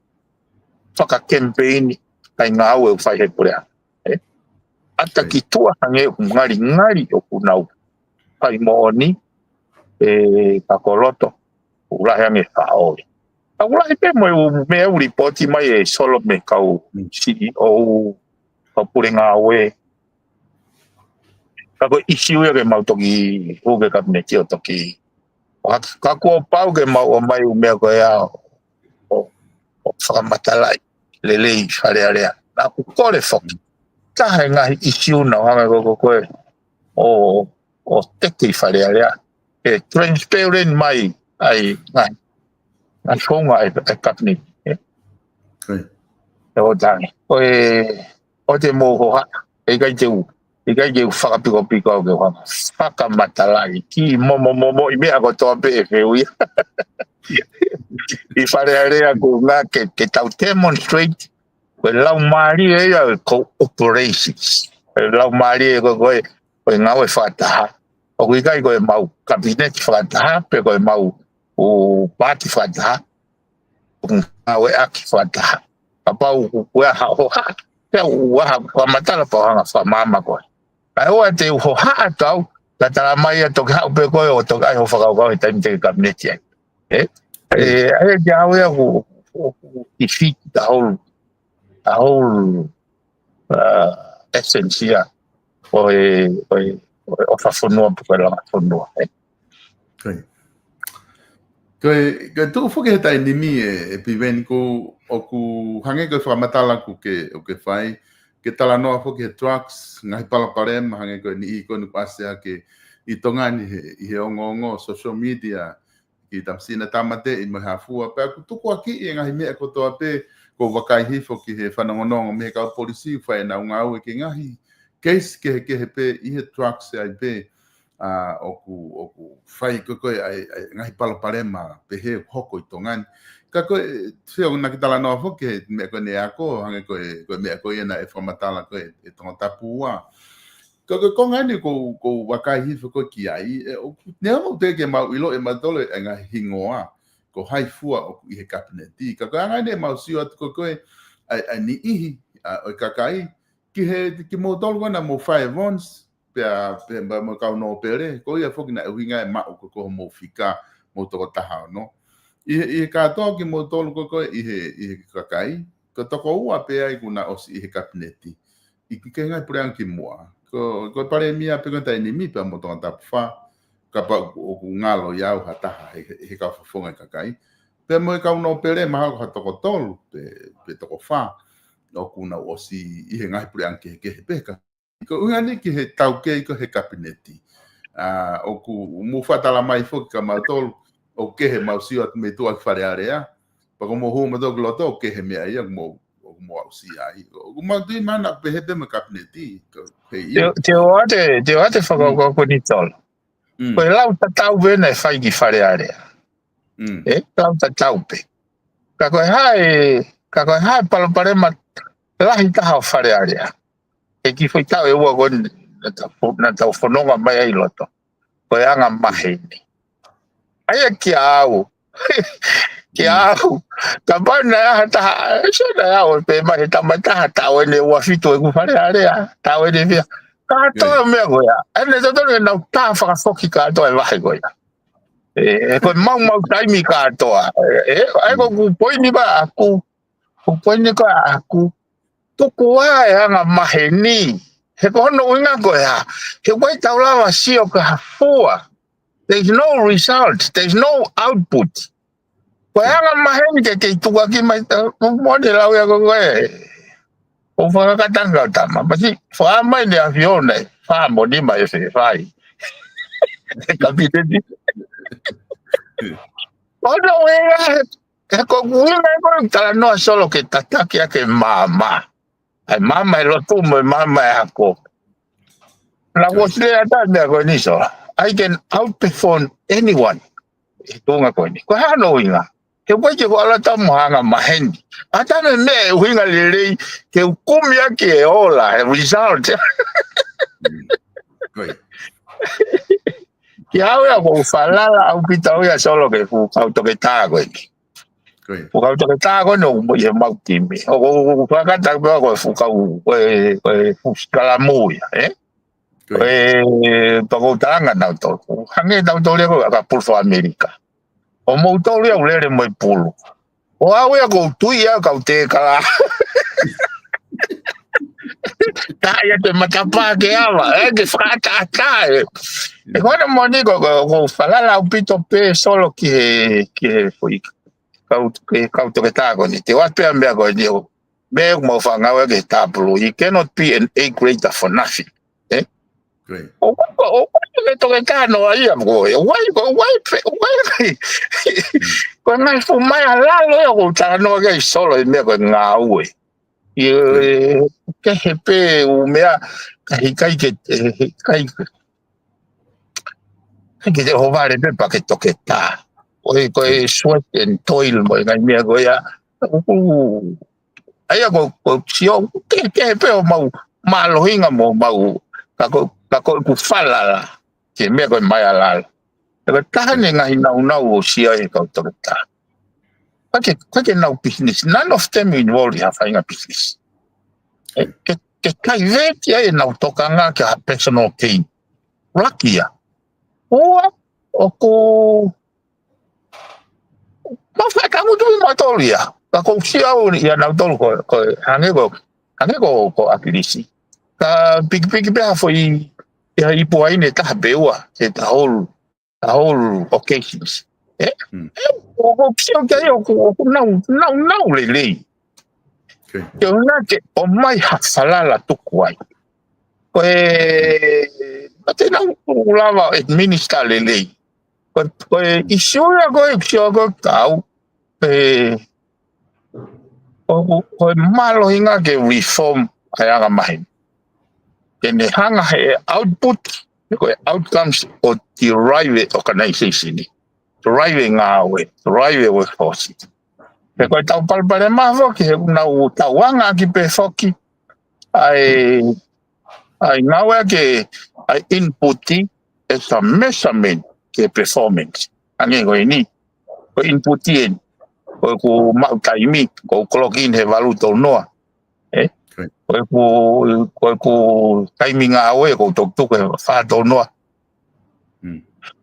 fakakemipeini ʻa e ngāue ʻoku fai he puleʻanga. Ē? ʻAta ki tuʻa hangē ʻoku ngalingali ʻoku nau fai moʻoni, ē, ka ko loto ʻoku lahi ange faʻo. ʻoku lahi pē mo e ʻū meʻa ʻoku lipooti mai ʻe Solo mei he kau C E O, kau pule ngāue. Ka ko e ʻisiū ia ke mau toki hū ki he kapineti ʻo toki. ʻO haka, ka kuo pau ke mau ʻomai ʻū meʻa ko ia ʻo, ʻo, ʻo fakamatalaʻi lelei Fale Alea. Naʻa ku kole foki. Taha e ngaahi ʻisiū naʻa ku hanga ko, ko, ko e, ʻo, ʻo teke ʻi Fale Alea. ʻE transparent mai ai ngaahi, ngaahi founga ʻa e, ʻa e kapineti. ʻE, ʻe ʻo tangi. ʻO e, ʻo te mou hohaʻa. ʻE ʻikai te u, ʻikai te u fakapikopiko au ke u hanga fakamatalaʻi ki momo momo ʻi meʻa kotoa pē ʻe feuia. ʻI Fale Alea ko e ʻuhinga ke, ke tau demonstrate ko e laumālie ia ʻo e cooperation. Ko e laumālie ko, ko e, ko e ngāue fakataha. ʻOku ʻikai ko e mau kapineti fakataha, pe ko e mau ʻū paati fakataha. ʻOku ngāueʻaki fakataha. Kapau ʻoku, ʻoku ʻi ai ha hohaʻa, pea ʻoku ʻi ai ha fakamatala pea u hanga fakamaama koe. Kae ʻoua te u hohaʻa atu au, ka tala mai ia toki haʻu pē koe ʻo toki ʻai hoʻo fakakaukau he taimi te ke kapineti ai. ʻE? ʻE, ʻa ia ke au ia ʻoku, ʻoku, ʻoku defeat the whole, the whole, uh, essence ia ʻo e, ʻo e, ʻo e ʻofa fonua pe ko e langa fonua, ʻe. Ko e, ko e, ko e tuʻu foki he taimi ni ʻe, ʻe Piveni ko ʻoku hangē ko e fakamatala ʻoku ke, ʻoku ke fai, ke talanoa foki he drugs, ngaahi palopalema, hangē ko e niʻihi ko eni kuo ʻasi hake ʻi Tonga ni he, ʻi he ongoongo, social media, ki tamasiʻi naʻa tāmateʻi mo e hā fua, pea ʻoku tukuakiʻi e ngaahi meʻa kotoa pē, ʻoku ou vakai hifo ki he fanongonongo mei he kau polisi, fai ʻenau ngāue ki he ngaahi case kehekehe pē ʻi he drugs ai pē, ʻa, ʻoku, ʻoku fai ko ē ko ē ʻa e, ʻa e ngaahi palopalema pehē ʻoku hoko ʻi Tonga ni. Ka ko e, ʻe, feo naʻa ke talanoa foki he meʻa ko eni ʻa ko, hangē ko e, ko e meʻa ko ia naʻe fakamatala ko ē ʻe Tongatapu ua. Ka ko e konga eni ʻoku ou, ʻoku ou vakai hifo ko ē ki ai, ʻe, ʻoku, neongo ʻoku teʻeki ke mau ʻiloʻi ʻe mautolu e ngaahi hingoa, ko hai fua ʻoku ʻi he kapineti. Ka ko e anga eni ʻemau sio atu ko ē ko ē, ʻa e, ʻa e niʻihi, ʻa, ʻo e kakai, ki he, kimoutolu ko ē naʻa mou fai e Evans, pea, pea mo e kau nōpele, ko ia foki naʻe ʻuhinga e maʻu ko ē ko hoʻomou fika, mou toko taha ono. ʻI he, ʻi he kātoa kimoutolu ko ē ko ē ʻi he, ʻi he kakai, ko e toko ua pē ai kuo nau ʻosi ʻi he kapineti. ʻI he ngaahi puleʻanga kimuʻa. Ko, ko e palēmia pē ko ē taimi ni pea mo Tongatapu fā, kapau ʻoku ngalo ʻiate au ha taha he, he, he kau fofonga e kakai. Pea mo e kau nōpele mahalo ko ha toko tolu, pe, pe toko fā, ʻoku nau ʻosi ʻi he ngaahi puleʻanga kehekehe pē ka. Ko e ʻuhinga eni ki he taukei ko ē he kapineti. ʻA, ʻoku mou fakatala mai foki kia mautolu, ʻoku kehe ʻemau sio atu mei tuʻa ki Fale Alea. Pea ko hoʻomou hū mautolu ki loto, ʻoku kehe e meʻa ia, ʻoku mou, ʻoku mou aʻusia ai. ʻOku mau tui mahalo naʻa pehē pē mo e kapineti, ko e, he ia. Te, te u ʻoatu, te u ʻoatu e fakakaukau ko eni Tolo. Mm. Ko e lau tatau pē naʻe fai ki Fale Alea. Mm. ʻE, lau tatau pē. Ka ko e hā e, ka ko e hā e palopalema lahi taha ʻo Fale Alea. ʻI he kiʻi foʻi taʻu ʻe ua ko eni naʻa tau, naʻa tau fononga mai ai ʻi loto. Ko e anga maheni. ʻA ia kia au. Kia au. Kapau naʻe ʻi ai ha taha, ʻe, sio naʻe ʻi ai pē mai he tama taha, taʻu eni ʻe ua fitu ʻeku Fale Alea, taʻu eni ʻe fiha. Kātoa e meʻa ko ia. ʻE, ne totonu ke nau tā fakafoki kātoa e vahe ko ia. ʻE, ʻe, ko e maumau taimi kātoa. ʻE, ʻe, ʻa ia ko ʻeku poini pē ʻaʻaku. Ko e poini ko ē ʻaʻaku. Tuku ā e anga maheni. He ko hono ʻuhinga ko e hā. He ʻoku ʻikai te tau lava sio ki ha fua. There is no result. There is no output. Ko e anga maheni ke kei tukuakiʻi mai, ʻa, mo, mo ne lau ia ko ē. ʻO fakakatanga kau tama. Masi, fā mai ne ʻAfiona ē. Fā mo ni mai e fefai. He kapineti. Ko hono ʻuhinga he, he ko ʻeku ʻuhinga ē ko e talanoa Solo ke tataki ʻa e maama. ʻA e maama e lotu mo e maama e ako. Naʻa ku ʻosi lea atu he meʻa ko eni Solo. I can outperform anyone. He tuʻunga ko eni. Ko e hā hono ʻuhinga. He ʻoku ʻikai ke u ʻalu atu mo ha anga maheni. ʻAtā mo e meʻa ʻe ʻuhinga lelei, ke u kumi ʻaki e ola, e result. Ko ia. Kia au ia ʻoku ou falala ʻaupito au ia Solo ki he fuʻu kau toketā ko eni. Ko ia. Fuʻu kau toketā ko eni ʻoku ʻi heʻemau timi. ʻOku ou, ʻoku ou fakakata pē au ko e fuʻu kau, ko e, ko e fuʻu sikalamu ia, ē? Ko ia. Ko e, pea ʻoku ou talaange kia nautolu. Hangē nautolu ia ko e ʻakapulu faka-ʻAmelika. ʻO moutolu ia ʻoku lele mo e pulu. ʻO au ia ʻoku ou tui ia kau te kala. Tā ia te matapā ke ava, ē, ke fakaʻataʻatā, ē. ʻE ko ena moʻoni ko, ko, ko falala ʻaupito pē Solo ki he, ki he foʻi kau, ki he kau toketā ko eni. Te u ʻoatu pē ʻa e meʻa ko eni ʻo, meʻa ʻoku mau faʻa ngāueʻaki he tāpulu. It cannot be an A grader for nothing. Ē? Great. ʻO ko, ʻo ko, ʻo ko e toketā noa ia ko ē. ʻO wai, ʻo wai, pe, ʻo wai. Ko e ngaahi fuʻu maialalo ia ʻoku ou talanoa ki ai Solo he meʻa ko e ngāue. ʻI he, ke he pē ʻū meʻa, ka heʻikai ke, he, heʻikai ke, heʻikai ke te ʻohovale pē pea ke toketā. Ko e, ko e sweat and toil mo e ngaahi meʻa ko ia. ʻOku, ʻa ia ko, ko sio, ke, ke he pē homau mālohinga mo homau, ka ko, ka ko ʻeku falala ki he meʻa ko e maialalo. He ko e taha eni e ngaahi naunau ʻoku ou sio ai he kau toketā. ʻIkai ke, ʻikai ke nau business. None of them involved ʻi ha faʻahinga business. ʻE, ke, ke taiveti ai ʻenau tokanga ki ha personal gain. Laki ia. ʻOua, ʻoku, mau faʻa tangutu ʻi mautolu ia. Ka ʻoku ou sio au ia nautolu ko, ko, hangē ko, hangē ko, ko ʻAkilisi. Ka pikipiki pē ha foʻi, ʻi ha ipu ʻa ē ʻe taha pē ua, he the whole, the whole occasions. Ē? Mm. Ē, ʻoku, ʻoku ou sio ki ai ʻoku, ʻoku nau, nau, nau lelei. Okay. Ke ʻoua naʻa ʻomai ha falala tuku ai. Ko e, ma te nau lava e minister lelei. Ko, ko e ʻisiū ia ko e ʻisiū ko e kau, ē, ko, ko, ko e mālohinga ke reform ʻa e anga maheni. Ke ne hanga he output, ko e outcomes ʻo drive e organization ni. Drive e ngāue, drive e workforce. He ko e tau palopalema foki, he ʻoku nau tauangaʻaki pē foki, ʻa e, ʻa e ngāueʻaki ʻa e input ʻi he measurement ki he performance. Hangē ko eni, ko e input eni, ko ʻeku maʻu taimi, ko e clock in he valu tolu noa. Ē? Right. Ko ʻeku, ko ʻeku taimi ngāue, ko e tukutuku he fā tolu noa. Mm.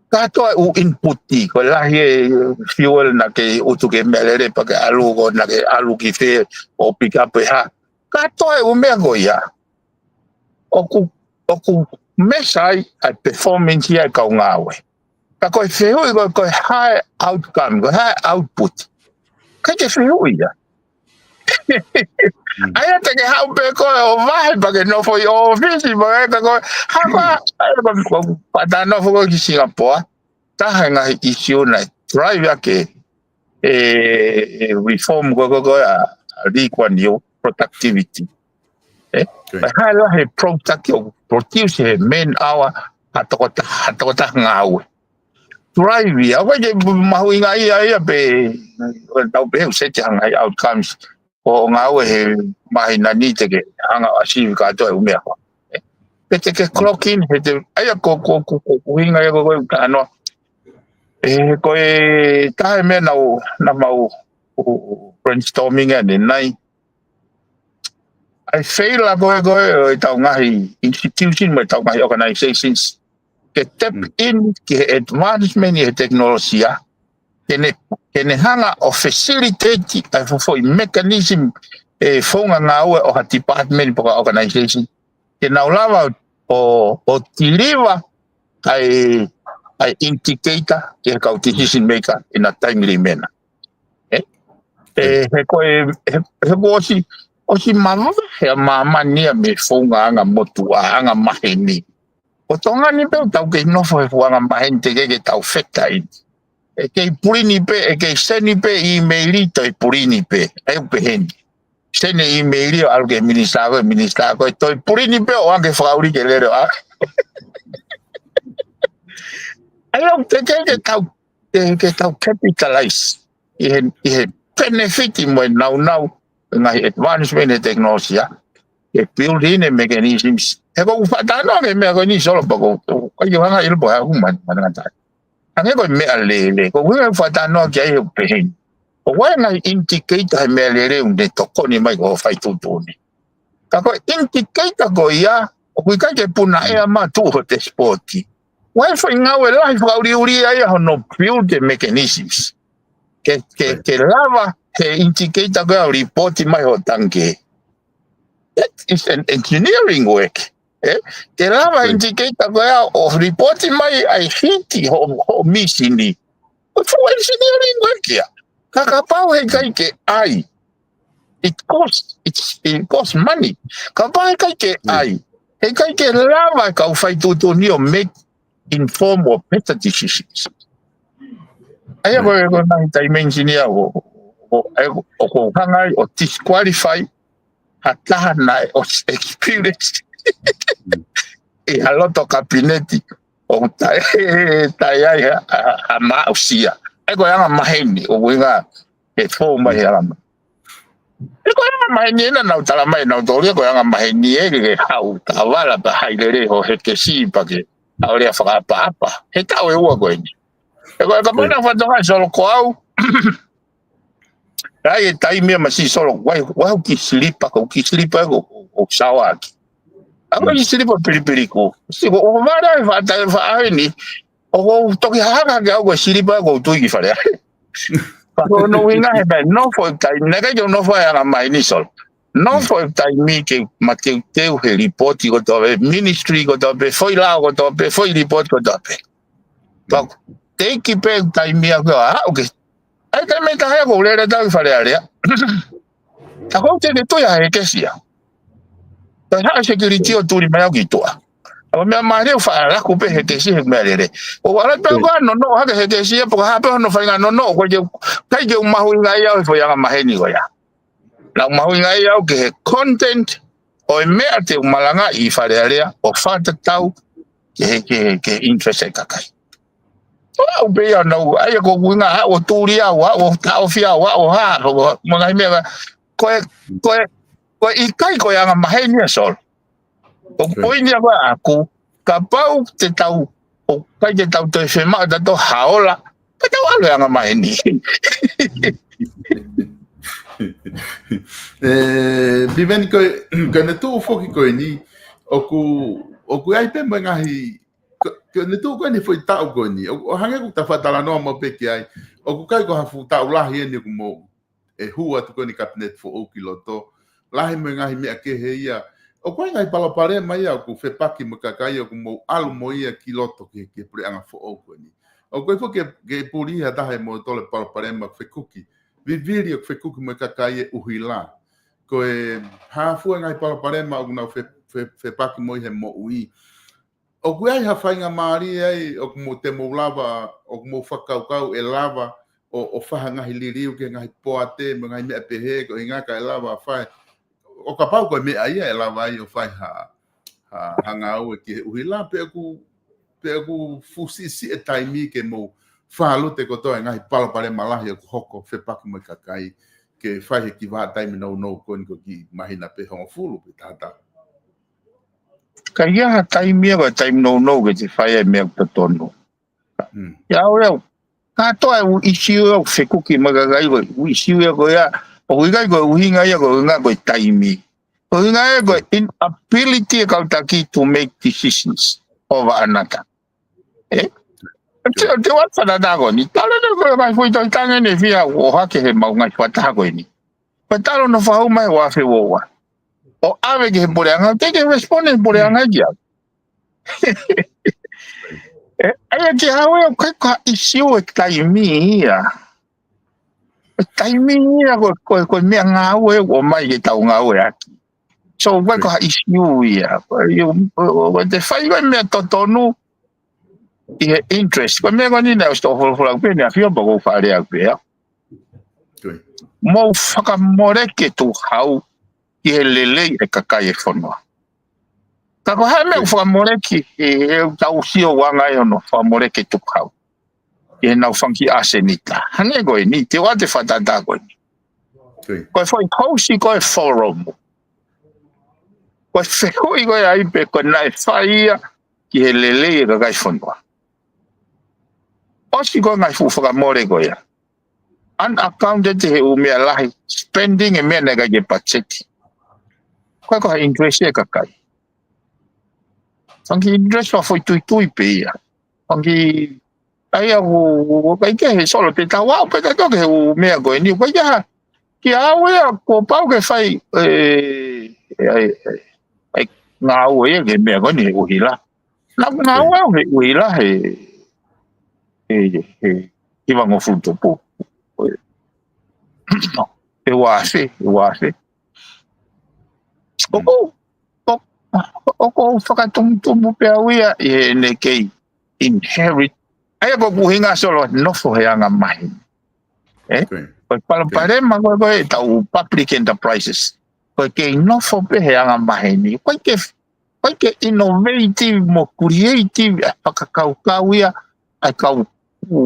Kātoa e ʻū input ʻi, ko e lahi e fuel naʻa ke utu ke meʻalele pea ke ʻalu, ko naʻa ke ʻalu ki fē ʻo pick up e hā. Kātoa e ʻū meʻa ko ia. ʻOku, ʻoku measure ai ʻa e performance ia e kau ngāue. Ka ko e fehuʻi ko, ko e hā e outcome, ko e hā e output. ʻIkai ke fehuʻi ia. Mm. ʻA ia te ke haʻu pē koe ʻo vahe pea ke nofo ʻi ʻōfisi pea ke ka ko e, hā ko ā, ʻa ia ko, ko, pata nofo ko ki Singapore. Taha e ngaahi ʻisiū naʻe drive ʻaki e, e reform ko, ko, ko ʻa, ʻa Lee Kuan Yew, productivity. Ē? Okay. Pea hā e lahi e product ʻoku produce he man hour ha tokotaha, ha tokotaha ngāue. Drive ia, ʻoku ʻikai ke mahuʻinga ia, ia pē, ʻo tau pehē ʻoku seti ha ngaahi outcomes ʻo ngāue he māhina ni te ke hanga ʻo achieve kātoa e ʻū meʻa ko ē. Pe te ke clock in, he te, ʻa ia ko, ko, ko, ko, ko hinga ia ko, ko e talanoa. Ē, ko e taha e meʻa naʻa, naʻa mau, ʻo, ʻo brainstorming ʻanenai. ʻA e failure ko ē, ko ē, ʻo e tau ngaahi institution, mo e tau ngaahi organizations. Ke tap Mm. in ki he advancement ʻi he tekinolosia. Ke ne, ke ne hanga ʻo facilitate ʻa e foʻi mechanism e founga ngāue ʻo ha department pe ko ha organization. Ke nau lava ʻo, ʻo deliver ʻa e, ʻa e indicator ki he kau decision maker in a timely manner. Ē? Ē, he ko e, he, he kuo ʻosi, ʻosi mavahe ʻa māmani ia mei he founga anga motuʻa, anga maheni. Ko Tonga ni pē ʻoku tau kei nofo he founga maheni teʻeki ke tau feta ʻi. ʻE kei pulini pē, ʻe kei seni pē ʻīmeili, toe pulini pē. ʻA ia ʻoku pehē ni. Seni ʻīmeili ʻo ʻalu ki he minisitā ko ē, minisitā ko ē, toe pulini pē ʻo ʻoange fakaʻuli ke lele ʻo ʻalu. ʻA ia ʻoku teʻeki ke tau, ke, ke tau capitalize ʻi he, ʻi he benefit mo e naunau, ngaahi advancement he tekinolosia. Ke build in e mechanisms. He ko ʻeku faʻa talanoa ki he meʻa ko eni Solo pea ko, ko, ko ʻikai ke u hanga ʻilo pe ko e hā ʻoku man, man ngata. Hangē ko e meʻalele, ko e ʻuhinga ʻeku faʻa talanoa ki ai he ʻoku pehē ni. ʻOku ʻi ai e ngaahi indicator he meʻalele ʻoku ne tokoni mai ki hoʻo fai tuʻutuʻuni. Ka ko e indicator ko ia, ʻoku ʻikai ke puna ʻea mai tuʻu ho dashboard. ʻOku ʻi ai e foʻi ngāue lahi fakaʻuliʻuli ia hono build e mechanisms. Ke, ke, Right. ke lava, he indicator ko ē ʻo lipooti mai hoʻo tangikē. That is an engineering work. Eh? Te lava indicator ko ē ʻo lipooti mai ʻa e hiti hoʻo, hoʻo mīsini. Ko e fuʻu engineering work ia. Ka kapau heʻikai ke ʻai. It costs, it's, it costs money. Kapau heʻikai ke ʻai. Heʻikai ke lava e kau faituʻutuʻuni ʻo make informed or better decisions. ʻA ia ko e, ko e ngaahi taimi engineer ʻoku, ʻoku, ʻoku hanga ai ʻo disqualify ha taha naʻe ʻosi experience ʻi ha loto kapineti ʻoku taʻe, taʻe ai ha, ha, ha maʻusia. ʻA ia ko e anga maheni, ʻoku ʻuhinga he fou mai he anga maheni. ʻA ia ko e anga maheni ena naʻa ku tala mai, naʻa ku tala ko e anga maheni ē ke haʻu, ka vala pea haʻi lelei hoʻo hekesi pea ke haʻu lea fakaʻapaʻapa. He taʻu ʻe ua ko eni. ʻA ia ko e ka mana fatonga Solo ko au, ʻa ia e taimi ia masiʻi Solo, ʻoku ʻi ai, ʻoku ʻi ai hoku kiʻi silipa, ko e kiʻi silipa ko, ko, ko Sawaki. ʻA ia ko e kiʻi silipa pilipili ko. Siʻi ko, ʻoku vale ai faʻa, faʻa eni, ʻoku toki hahaka ke ʻau ko e silipa ko e tui ki fale ai. Pea ko hono ʻuhinga he meʻa, nofo e taimi, naʻe ʻikai ke u nofo ai anga maheni Solo. Nofo e taimi ke mateuteu he lipooti kotoa pē, ministry kotoa pē, foʻi lao kotoa pē, foʻi lipooti kotoa pē. Pea teiki pē taimi ia ko ē, ʻa, okay. ʻA ia taimi ʻe taha ia ʻoku ou lele atu ʻi Fale Alea. Ka ʻoku ou teʻeki ke tui ha hekesi ia. Ka haʻu e security ʻo tuli mai au ki tuʻa. ʻA ia meʻa mālie ʻo faʻa laku pē hekesi he meʻa lele. ʻOku ala pē au ko ē ʻo nonoʻo hake hekesi ia, pe ko e hā pē hono faʻahinga nonoʻo, ʻoku ʻikai ke, ʻikai ke u mahuʻingaʻia au he foʻi anga maheni ko ia. Naʻa ku mahuʻingaʻia au ki he content ʻo e meʻa te u malangaʻi ʻi Fale Alea, ʻo fakatatau ki he, ki he, ki he interest ʻa e kakai. ʻO aʻu pē ia naʻa ku, ʻa ia ko e ʻuhinga haʻu ʻo tuli au, haʻu ʻo taʻofi au, haʻu ʻo hā, ʻo, ʻo, mo e ngaahi meʻa, ko e, ko e, ko e ʻikai ko e anga maheni ia Solo. Ko e poini ia ko ē ʻaʻaku, kapau te tau, ʻoku ʻikai ke tau toe fiemaʻu ʻe tautolu ha ola, ka tau ʻalu he anga maheni. ʻE, Piveni ko e, ko ʻene tuʻu foki ko eni, ʻoku, ʻoku ʻi ai pē mo e ngaahi, ko, ko ʻene tuʻu ko eni foʻi taʻu ko eni, ʻo, ʻo hangē ko ʻeta faʻa talanoa mai pē ki ai, ʻoku ʻikai ko ha fuʻu taʻu lahi eni ʻoku mou ʻe hū atu ko eni kapineti foʻou ki loto. Lahi mo e ngaahi meʻa kehe ia. ʻOku ʻi ai ngaahi palopalema ia ʻoku fepaki mo e kakai ʻoku mou ʻalu mo ia ki loto ki, ki he puleʻanga foʻou ko eni. ʻOku ʻi ai foki ke, ke puli ha taha ʻe mo tole palopalema fekuki. Vivili ʻoku fekuki mo e kakai ʻi he ʻuhila. Ko e hā fua ngaahi palopalema ʻoku nau fe, fe, fepaki mo ia he moʻui. ʻOku ʻi ai ha faingamālie ai, ʻoku mou te mou lava, ʻoku mou fakakaukau ʻe lava, ʻo, ʻo fai ha ngaahi liliu ki he ngaahi poate, mo e ngaahi meʻa pehē, ko e ʻuhinga ka ʻe lava fai. ʻO kapau ko e meʻa ia ʻe lava ai ʻo fai ha, ha, ha ngāue ki he ʻuhila, pe ʻoku, pe ʻoku fuʻu siʻisiʻi e taimi ke mou fālute kotoa e ngaahi palopalema lahi ʻoku hoko fepaki mo e kakai, ke fai he kiʻi vahaʻa taimi nounou ko eni ko e kiʻi māhina pē hongofulu pe taha taha. Ka ʻi ai ha taimi ia ko e taimi nounou ke te fai ai e meʻa ʻoku totonu. ʻIa au leo. Kātoa e ʻū ʻisiū ia ʻoku fekuki mo e kakai ko e ʻū ʻisiū ia ko ia. ʻOku ʻikai ko e ʻuhinga ia ko e ʻuhinga ko e taimi. Ko e ʻuhinga ia ko e inability e kau taki to make decisions over another. ʻE? Te, te wata na ko ni. Tala ne ko e ngaahi foʻi tohi tange ne fia ʻohake he mau ngaahi fakataha ko eni. Ko e talo no fahau mai ua fe ua ua. ʻO ʻave ki he puleʻanga, te ke respond he puleʻanga ki au. ʻE, ʻa ia ki au ʻoku ʻikai ko ha ʻisiū e taimi ia. E taimi ia ko, ko, ko e meʻangāue ʻoku ʻomai ke tau ngāueʻaki. So, ʻoku ʻikai ko ha ʻisiū ia. Ko e, ʻo, ʻo, ʻo te fai ko e meʻa totonu ʻi he interest. Ko e meʻa ko eni naʻe ʻosi toʻo folofola pē, ne afio pa ko fale au pē au. Mou fakamoleki e tukuhau ki he lelei e kakai e fonua. Ka ko e hā e meʻa ʻoku fakamoleki, ʻe, ʻe tau sio ʻoku anga ʻi hono fakamoleki e tukuhau. Ki heʻenau fanga kiʻi ʻasenita. Hangē ko eni, te u ʻoatu e fakatātā ko eni. Ko e foʻi housi ko e forum. Ko e fehuʻi ko ē ai pē ko e naʻe fai ia ki he lelei e kakai fonua. ʻOsi ko e ngaahi fuʻu fakamole ko ia. Unaccounted he ʻū meʻa lahi, spending e meʻa naʻe ʻikai ke patiseti. Ko e ko ha interest e kakai. Fanga kiʻi interest fakafoʻituitui pē ia. Fanga kiʻi, ʻa ia ʻoku, ʻoku ʻikai ke he Solo te tau aʻu pē tautolu ki he ʻū meʻa ko eni, ʻoku ʻikai ke ha, Kiate au ia, kuo pau ke fai, ē, ē, ē, ē, ngāue ia ki he meʻa ko eni he ʻuhila. Naʻa ku ngāue au he ʻuhila he, he, he, he hivangofulu tupu. He uafe, he uafe. ʻOku, ʻo-, ʻoku ou fakatumutumu pē au ia ʻi heʻene kei inherit. ʻA ia ko ʻeku ʻuhinga solo nofo he anga maheni. Ē? Ko e palopalema ko ē, ko ē ʻetau public enterprises. Ko e kei nofo pē he anga maheni. Ko e ke, ko e ke innovative mo creative ʻa e fakakaukau ia, ʻa e kau, ʻū,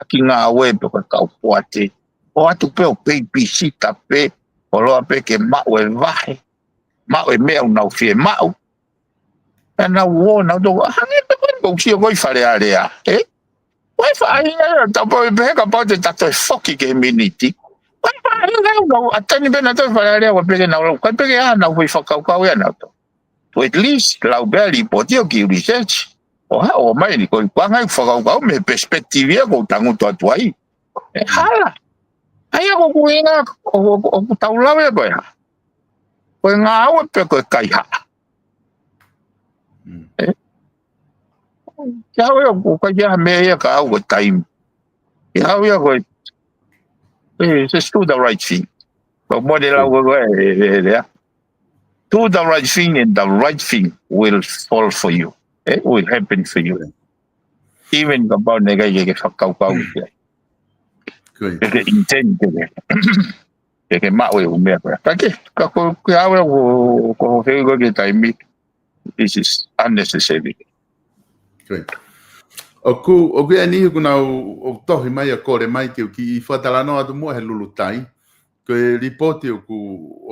ʻaki ngāue pē ko e kau poate. ʻO atu pē ʻo babysitter pē, ʻo loa pē ke maʻu e vahe, maʻu e meʻa ʻoku nau fiemaʻu. Pea nau ō, nau tō, hangē pē ko eni ʻoku ou sio ko ē ʻi Fale Alea, ē? Ko e faʻahinga ia, tau pau pē he kapau te ta toe foki ki he miniti. Ko e faʻahinga ia, nau ʻateni pē nautolu ʻi Fale Alea, ʻoua pē ke nau lau, ʻikai pē ke ʻi ai hanau foʻi fakakaukau ia nautolu. Ko at least, lau pē ʻa e lipooti ʻo kiʻi research. ʻO ha, ʻomai ni ko e kuanga ʻi fakakaukau mei he perspective ia ʻoku ou tangutu atu ai. ʻE hala. ʻA ia ko ʻeku ʻuhinga, ʻo, ʻo, ʻoku tau lau ia ko e hā. Ko e ngāue pē ko e kaihaʻa. Ē? Kiate au ia, ʻoku ʻikai ke ʻi ai ha meʻa ia kiate au ko e taimi. Kiate au ia ko e, ē, just do the right thing. Ko e moʻoni e lau ko ē, ē, ē, ē, ē. Do the right thing and the right thing will fall for you. It will happen for you. Even kapau naʻe ʻikai ke ke fakakaukau ki ai. Ke ke intend ke ke. Ke ke maʻu e ʻū meʻa ko ē. Ka ke, ka ko, kiate au ia ko, ko hoʻo fehuʻi ko ē ki he taimi. This is unnecessary. ʻOku, ʻoku ʻi ai e niʻihi ʻoku nau, ʻoku tohi mai ʻa e kole mai ke u kiʻi fakatalanoa atu muʻa he lulutai. Ko e lipooti ʻoku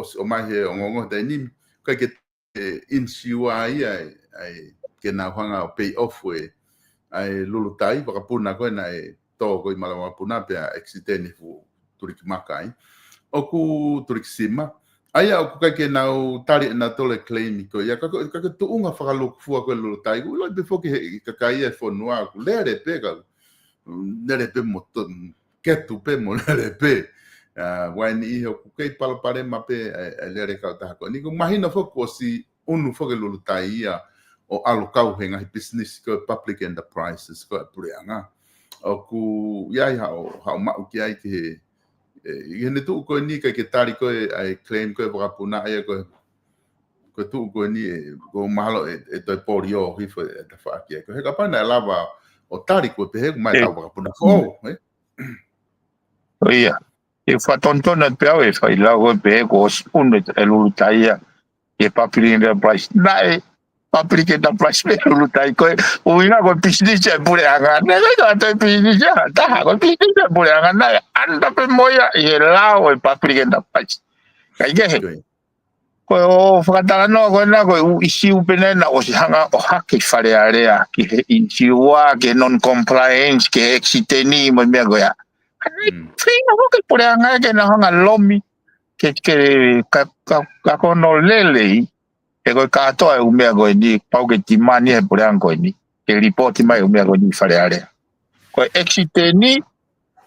ʻosi ʻomai he ongoongo he taimi ni, ʻikai ke, ē, insure ia, ʻa e, ʻa e, ke nau hanga ʻo pay off e, ʻa e lulutai, vakapuna ko ē naʻe tō ko ē ʻi Malaʻe Vakapuna pea ʻekisiteni fu tuliki maka ai. ʻOku tuliki sima. ʻA ia ʻoku ʻikai ke nau tali ʻenautolu e claim ko ia, ka ko, ka ko e tuʻunga fakalūkufua ko ē lulutai, ʻoku ʻiloʻi pē foki he kakai ia e fonua, ʻoku lele pē ka, lele pē mo to-, ketu pē mo lele pē. ʻA, ʻoku ʻi ai e niʻihi ʻoku kei palopalema pē, ʻa e, ʻa e lele kautaha ko eni. Ko e mahino foki kuo ʻosi ʻunu foki e lulutai ia ʻo ʻalu kau he ngaahi business ko e public enterprises ko e puleʻanga. ʻOku ʻi ai haʻo, haʻo maʻu ki ai ki he, ē, ʻi heʻene tuʻu ko eni ʻikai ke tali ko ē ʻa e claim ko ē vakapuna ia ko e, ko e tuʻu ko eni ē, ʻoku mahalo ʻe, ʻe toe polio hifo e tafaʻaki ia. Ko e he kapau naʻe lava ʻo tali ko ē pehē ʻoku mai tau vakapuna foʻou, ē? ʻIo. ʻE fakatonutonu pē au ʻe fai lau ko ē pehē kuo ʻosi ʻunu e lulutai ia. ʻI he public enterprise. Naʻe public enterprise pē lulutai ko ē. ʻUhinga ko e business e puleʻanga. Naʻe ʻikai ke toe business ia ha taha. Ko e business e puleʻanga. Naʻe ʻanda pē mo ia ʻi he lao e public enterprise. Kaikehe. Ko e ʻo fakatalanoa ko ena ko e ʻū ʻisiū pē naʻe ʻosi hanga ʻo hake ʻi Fale Alea. Ki he insure, ki he non-compliance, ki he ʻekisiteni, mo e meʻa ko ia. Feinga foki e puleʻanga ke nau hanga lomi. Ke, ke, ka, ka, ka ko hono lelei, he ko e kātoa e ʻū meʻa ko eni, pau ke timani he puleʻanga ko eni, ke lipooti mai e ʻū meʻa ko eni ʻi Fale Alea. Ko e ʻekisiteni,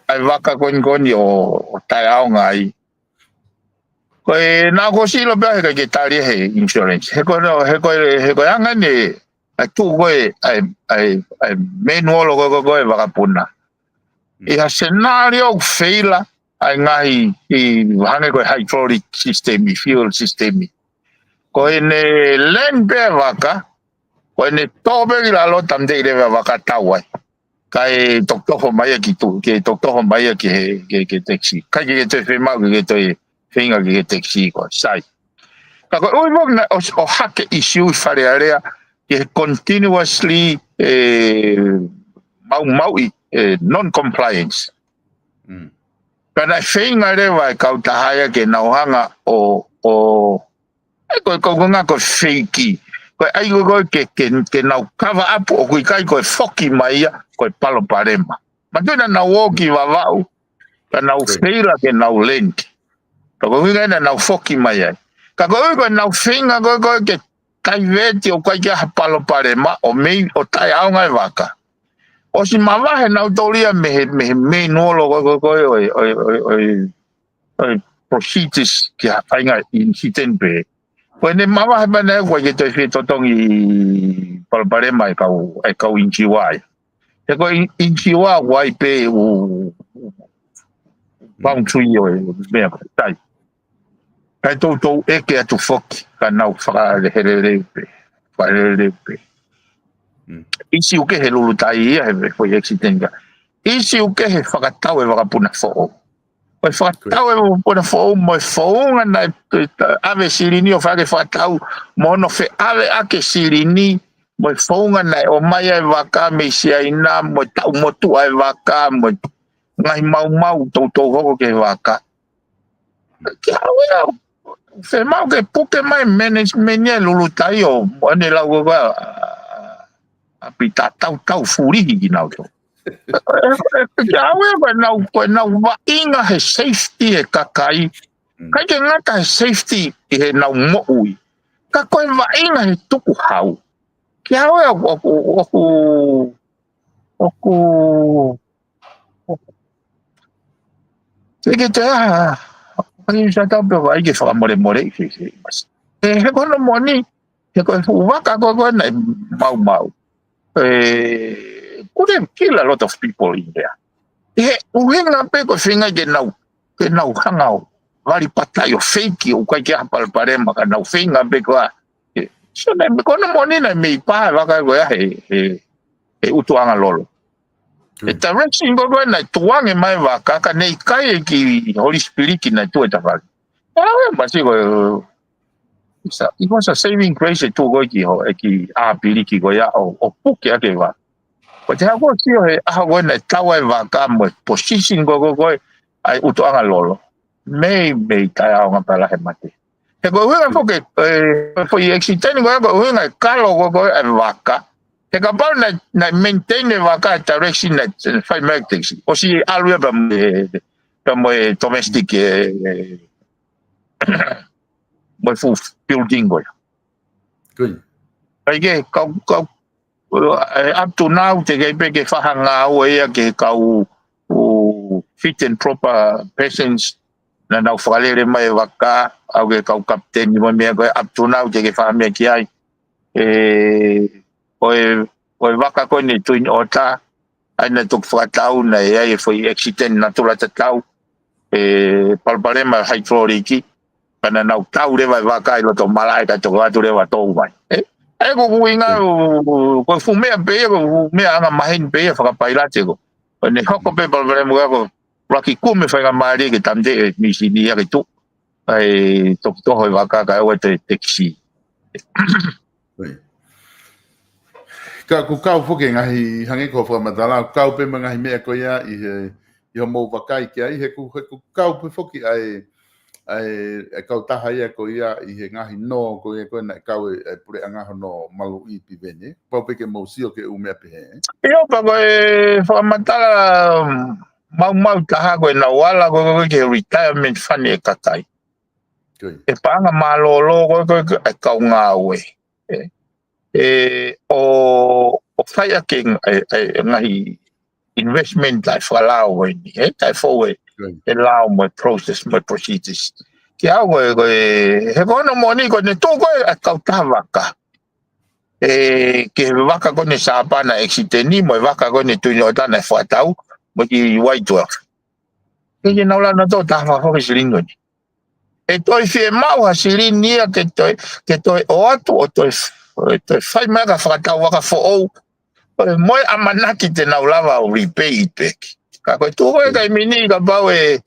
ʻa e vaka ko eni ko eni ʻo, ʻo taʻeʻaonga ai. Ko e naʻa ku ʻosi ʻilo pē au he ʻikai ke tali he insurance. He ko e, he ko e, he ko e anga eni, ʻa e tuʻu ko ē, ʻa e, ʻa e, ʻa e manual ko ē, ko ē, ko ē vakapuna. ʻI ha senālio ʻoku feila, ʻa e ngaahi, ʻi hangē ko e hydraulic system, ʻi fuel system. Ko ʻene land pē vaka, ko ʻene tō pē ki lalo tamte ʻi leva vaka tau ai. Kae tokotoko mai ia ki tu, ke tokotoko mai ia ki he, ke, ke taxi. ʻIkai ke, ke toe fiemaʻu, ke, ke toe feinga ke, ke taxi ko, sai. Ka ko e ʻuhi foki naʻe ʻosi, ʻo hake ʻisiū ʻi Fale Alea, ke continuously, ē, maumauʻi, ē, non-compliance. Ka naʻe feinga leva e kautaha ia ke nau hanga ʻo, ʻo, ʻe ko e, ko e ngā ko e feiki. Ko e ʻai ko e, ko e ke, ke, ke nau cover up ʻoku ʻikai ko e foki mai ia, ko e palopalema. Mātuʻaki naʻa nau ō ki Vavaʻu, ka nau feila ke nau lend. Ka ko e ʻuhinga ia naʻa nau foki mai ai. Ka ko e ʻuhi ko e nau feinga ko e, ko e ke taiveti ʻoku ʻikai ke ʻi ai ha palopalema ʻo mei ʻo taʻeʻaonga e vaka. ʻOsi mavahe nautolu ia mei he, mei he manual ko e, ko e, ko e, ʻo e, ʻo e, ʻo e, ʻo e ʻa e procedures ki ha faʻahinga incident pē. Ko ʻene mavahe pē ʻana ʻoku ʻikai ke toe fie totongi palopalema ʻa e kau, ʻa e kau initial. He ko e in-, initial ʻoku ʻi ai pē ʻū, ʻū boundary ʻo e meʻa ko ē. Kae toutou ʻeke atu foki, ka nau fakaleleleu pē, fakaleleleu pē. Mm. ʻIsiū kehe Lulutai ia he foʻi accident ka. ʻIsiū kehe fakatau e vakapuna foʻou. Ko e fakatau e vakapuna foʻou mo e founga naʻe, e, ʻave silini ʻo fai ʻaki e fakatau, mo hono feʻaveʻaki e silini, mo e founga naʻe ʻomai ai e vaka mei Siaina, mo e taʻu motuʻa e vaka, mo e ngaahi maumau toutou hoko ki he vaka. Kiate au ia, fiemaʻu ke puke mai management ia ʻa Lulutai ʻo, ʻo ne lau ko ē, ʻa, ʻa Pita tautau fulihi kinautolu. Kiate au ia, ko ʻenau, ko ʻenau vaʻinga he safety e kakai. Mm. ʻIkai ke ngata he safety ʻi heʻenau moʻui. Ka ko e vaʻinga he tukuhau. Kiate au ia, ʻoku, ʻoku, ʻoku, ʻoku. Ke ke te aha, ʻai sa tau pē ʻai ke fakamolemoleʻi, ke, ke, mas. E, he ko hono moʻoni, he ko e fuʻu vaka ko ē ko ē naʻe maumau. E, could have killed a lot of people in there. He ʻuhinga pē ko e feinga ke nau, ke nau hanga ʻo vali pātai ʻo fake ʻoku ʻikai ke ʻi ai ha palopalema ka nau feinga pē ko ā. E, so naʻe, ko hono moʻoni naʻe mei pā e vaka ko ē he, he, he ʻUtuʻanga Lolo. Mm. E direction ko ē ko ē naʻe tukuange mai e vaka, ka naʻe ʻikai e kiʻi Holy Spirit naʻe tuʻu he tafaki. ʻE, ʻe, masi ko ē, it's a, it was a saving grace e tuʻu ko ē ki ho, e kiʻi ʻā piliki ko ia ʻo, ʻo puke ʻaki e vaka. Ko e taha ko ē sio he ʻaho ko ē naʻe tau ai e vaka mo e position ko ē ko ē ʻa e ʻUtuʻanga Lolo. Mei, mei taʻeʻaonga pē lahi e mate. He ko e ʻuhinga foki, e, foʻi accident ko ē, ko e ʻuhinga e kalo ko ē ko ē e vaka. He kapau naʻe, naʻe maintain e vaka e direction naʻe fai mai e taxi. ʻOsi ʻalu ia pea mo e, pea mo e domestic, e, e, mo e full building ko ia. Good. ʻIkai ke, kau, kau, e, up to now, teʻeki ai pē ke fai ha ngāue ia ki he kau, ʻū fit and proper persons, naʻa nau fakalele mai e vaka, ʻa e kau kapiteni mo e meʻa ko ē, up to now, teʻeki ke fai ha meʻa ki ai. E, ko e, ko e vaka ko eni Twin Otter, ʻa ia naʻe toki fakatau naʻe ʻi ai e foʻi accident natula tatau, e, palopalema hydraulic, ka naʻa nau tau leva e vaka ʻi loto malaʻe kae toki ʻoatu leva ʻo tō mai. E, ʻa ia ko e ʻuhinga, ko e fuʻu meʻa pē ia, ko e fuʻu meʻa anga maheni pē ia fakapailate ko. Ko ʻene hoko pē palopalema ko ē ko e laki kumi e faingamālie ke tāmateʻi e misini ia ke tuʻu. ʻAi, toki toho e vaka kae ʻoua toe taxi. Right. Ka ʻoku kau foki e ngaahi hangē ko e fakamatala, kau pē mo e ngaahi meʻa ko ia ʻi he, ʻi hoʻomou vakai ki ai, he ʻoku, he ʻoku kau pē foki ʻa e, ʻa e, e kautaha ia ko ia ʻi he ngaahi nō ko ia ko ē naʻe kau e, e puleʻanga hono maluʻi Piveni. Pau pē ke mou sio ki he ʻū meʻa pehē. ʻIo, pea ko e fakamatala maumau taha ko ʻenau ala ko ē ko ē ki he retirement fund e kakai. Good. E paʻanga mālōlō ko ē ko ē e kau ngāue. E, e, ʻo, ʻo fai ʻaki e, e, e ngaahi investment taʻefakalao ko eni, e, taʻefou e, good, e lao mo e process mo e procedures. Kiate au ko e, ko e, he ko hono moʻoni ko ʻene tuʻu ko ē e kautaha vaka. E, ki he vaka ko eni Sāpana accident mo e vaka ko eni Twin Otter naʻe fakatau, mo e kiʻi Y twelve. Ke ke nau lana tō taha fakafoki silini ko eni. ʻE toe fiemaʻu ha silini ia ke toe, ke toe ʻoatu ʻo toe, toe fai mai ka fakatau vaka foʻou. Mo e ʻamanaki te nau lava ʻo repay it back. Ka ko e tuʻu ko ē taimi ni kapau ʻe,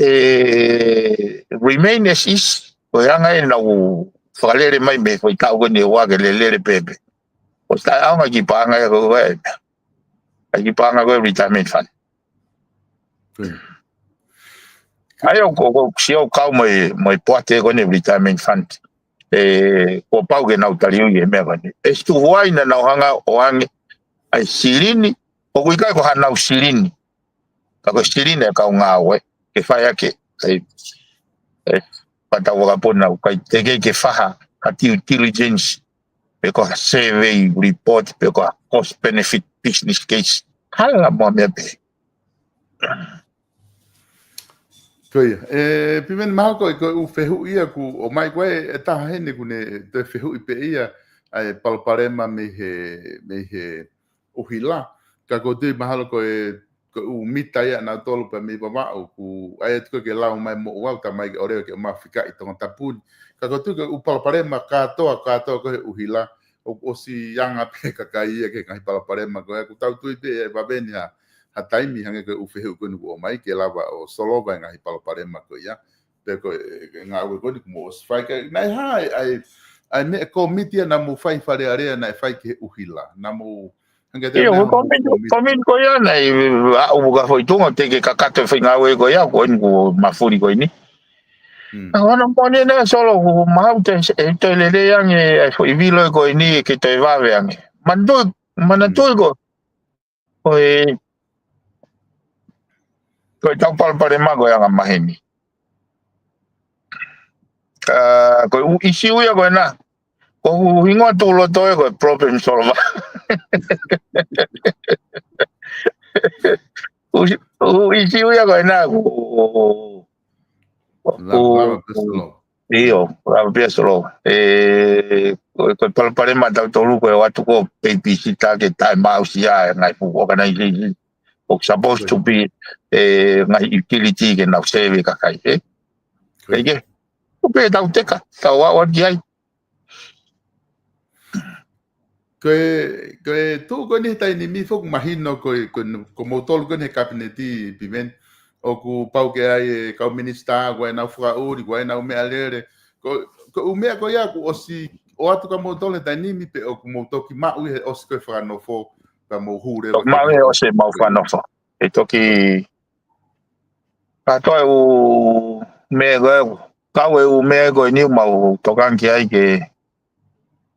ʻe remain as is, ko e anga ʻenau fakalele mai mei he foʻi taʻu ko eni ʻoku ʻikai ke lele pē pē. ʻOsi taʻeʻaonga e kiʻi paʻanga ia ko ē. ʻA e kiʻi paʻanga ko ē retirement fund. Good. ʻA ia ʻoku, ʻoku, ʻoku sio kau mo e, mo e poate ko eni retirement fund. E, kuo pau ke nau taliui e meʻa ko eni. ʻE situ huai naʻa nau hanga ʻo ʻoange ʻa e silini, ʻoku ʻikai ko haʻanau silini. Ka ko e silini e kau ngāue, ke fai ʻaki e, e, e, fakatau vakapuna ʻoku ʻikai teʻeki ke fai ha due diligence, pe ko ha survey report, pe ko ha cost benefit business case. Hala mo e meʻa pehē. Ko ia. E, Piveni, mahalo ko e, ko e ʻū fehuʻi ia kuo ʻomai ko ē, e taha heni kuo ne toe fehuʻi pē ia ʻa e palopalema mei he, mei he ʻuhila. Ka ʻoku ou tui mahalo ko e, ko e ʻū mita ia ʻanautolu pē mei Vavaʻu, kuo ʻai atu ko ē ke lau mai mo au, tā mai ke ʻoleva ke ma fika ʻi Tongatapu ni. Ka ʻoku ou tui ko e ʻū palopalema kātoa, kātoa ko ē he ʻuhila, ʻoku ʻosi anga pē kakai ia ki he ngaahi palopalema ko ē. ʻOku tau tui pē ʻe vave ni ha, ha taimi hangē ko e ʻū fehuʻi ko eni kuo ʻomai ke lava ʻo solova e ngaahi palopalema ko ia. Pea ko e, e ngāue ko eni kuo mou ʻosi fai. Ka naʻe hā e, ʻa e, ʻa e meʻa kōmiti ia naʻa mou fai Fale Alea naʻe fai ki he ʻuhila. Naʻa mou, hangē ko e ʻIo, meʻa ko e kōmiti, kōmiti. Kōmiti ko ia naʻe aʻu ka foʻi tuʻunga te ke kakato e fai ngāue ko ia, ko eni kuo mafuli ko eni. Hmm. Ka ʻoku ou moʻoni ʻena Solo, ʻoku mahalo te, e toe lelei ange ʻa e foʻi vilo ko eni ke toe vave ange. Manatuʻi, manatuʻi Hmm. ko, ko e, ko e tau palopalema ko e angamaheni. Ā, ko e ʻū ʻisiū ia ko ena. Ko hoku hingoa tuʻuloto ē ko e problem solver. ʻŪ, ʻū ʻisiū ia ko ena ʻoku, ʻoku, Lava, lava pē Solo. ʻIo, lava pē Solo. E, ko, ko e palopalema tautolu ko e ʻoatu ko e babysitter ke taʻemaʻusia e ngaahi fuʻu organization. ʻOku supposed to be, e, ngaahi utility ke nau serve e kakai, ē? Ko ia. Ke, ko pē tau teka, tau aʻu ki ai. Ko e, ko e tuʻu ko eni he taimi ni foki mahino ko e, ko e, ko moutolu ko eni he kapineti Piveni. ʻOku pau ke ʻi ai e kau minisitā, ko ʻenau fakaʻuli, ko ʻenau meʻalele. Ko, ko e ʻū meʻa ko ia kuo ʻosi ʻoatu kia moutolu he taimi ni pe ʻoku mou toki maʻu ia he ʻosi ko e fakanofo, pea mou hū leva Toki ki maʻu ia he ʻosi ʻemau fakanofo. ʻE toki, ka toe ʻū meʻa ko ē, kau e ʻū meʻa ko eni ʻoku mau tokanga ki ai ke,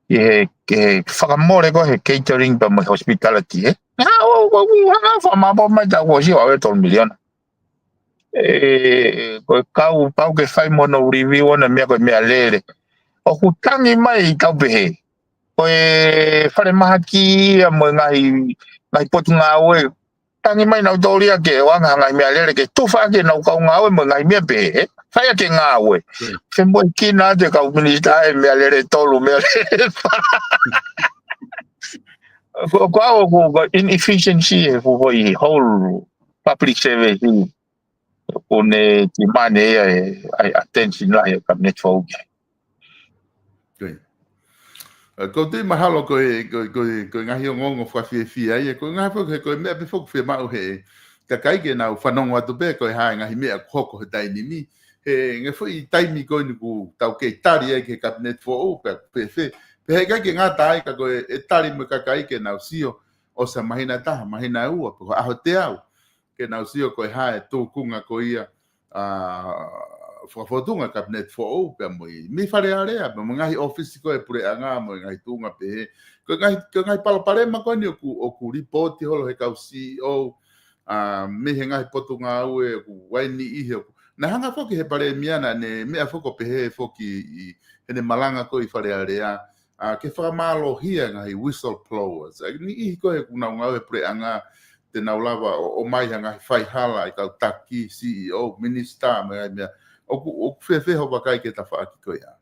ki he, ki he fakamole ko ē he catering pea mo e hospitality, ē? Ā, ʻo, ʻo, ʻo, hanga fakamāpō mai ta ko si wa e tolu miliona. E, ko e kau pau ke fai mo hono review ʻo e meʻa ko e meʻalele. ʻOku tangi mai ʻi tau pehē. Ko e falemahaki ia mo e ngaahi, ngaahi potungāue. Tangi mai nautolu ia ke ʻoange ha ngaahi meʻalele ke tufa ʻaki ʻenau kau ngāue mo e ngaahi meʻa pehē, ē? Fai ʻaki e ngāue. Hmm. Femoʻuekina atu e kau minisitā e meʻalele tolu, meʻalele fā. Ko, ko au, ko, ko inefficiency e ko, ko e whole public service. ʻOku ne demand ia e, ʻa e attention lahi e kapineti foʻou ki ai. Ko ia. Ē, ʻoku ou tui mahalo ko e, ko e, ko e, ko e ngaahi ongoongo fakafiefia ia, ko e ngaahi foki, ko e meʻa pē foki fiemaʻu he kakai ke nau fanongo atu pē, ko e hā e ngaahi meʻa ʻoku hoko he taimi ni. He ngaahi foʻi taimi ko eni ʻoku tau kei tali ai ki he kapineti foʻou, pea, pea, pea, pea heʻikai ke ngata ai ka ko e, e tali mo e kakai ke nau sio, ʻosi ha māhina ʻe taha, māhina ʻe ua, pe ko e ʻaho teau. Ke nau sio ko e hā e tūkunga ko ia, ā, fakafotunga kapineti foʻou, pea mo e, mei Fale Alea, pea mo e ngaahi ʻōfisi ko ē puleʻanga, mo e ngaahi tuʻunga pehē. Ko e ngaahi, ko e ngaahi palopalema ko eni ʻoku, ʻoku lipooti holo he kau C E O, ā, mei he ngaahi potungāue ʻoku ʻi ai e niʻihi ʻoku. Naʻe hanga foki he palēmia naʻa ne meʻa foki ʻo pehē foki ʻi heʻene malanga ko ē ʻi Fale Alea, ā, ke fakamālohia e ngaahi whistleblowers. ʻA e niʻihi ko ē ʻoku nau ngāue he puleʻanga te nau lava ʻo, ʻomai ha ngaahi faihala ʻa e kau taki, C E O, minisitā, mo e ngaahi meʻa. ʻOku, ʻoku fēfē hoʻo vakai ki he tafaʻaki ko ia?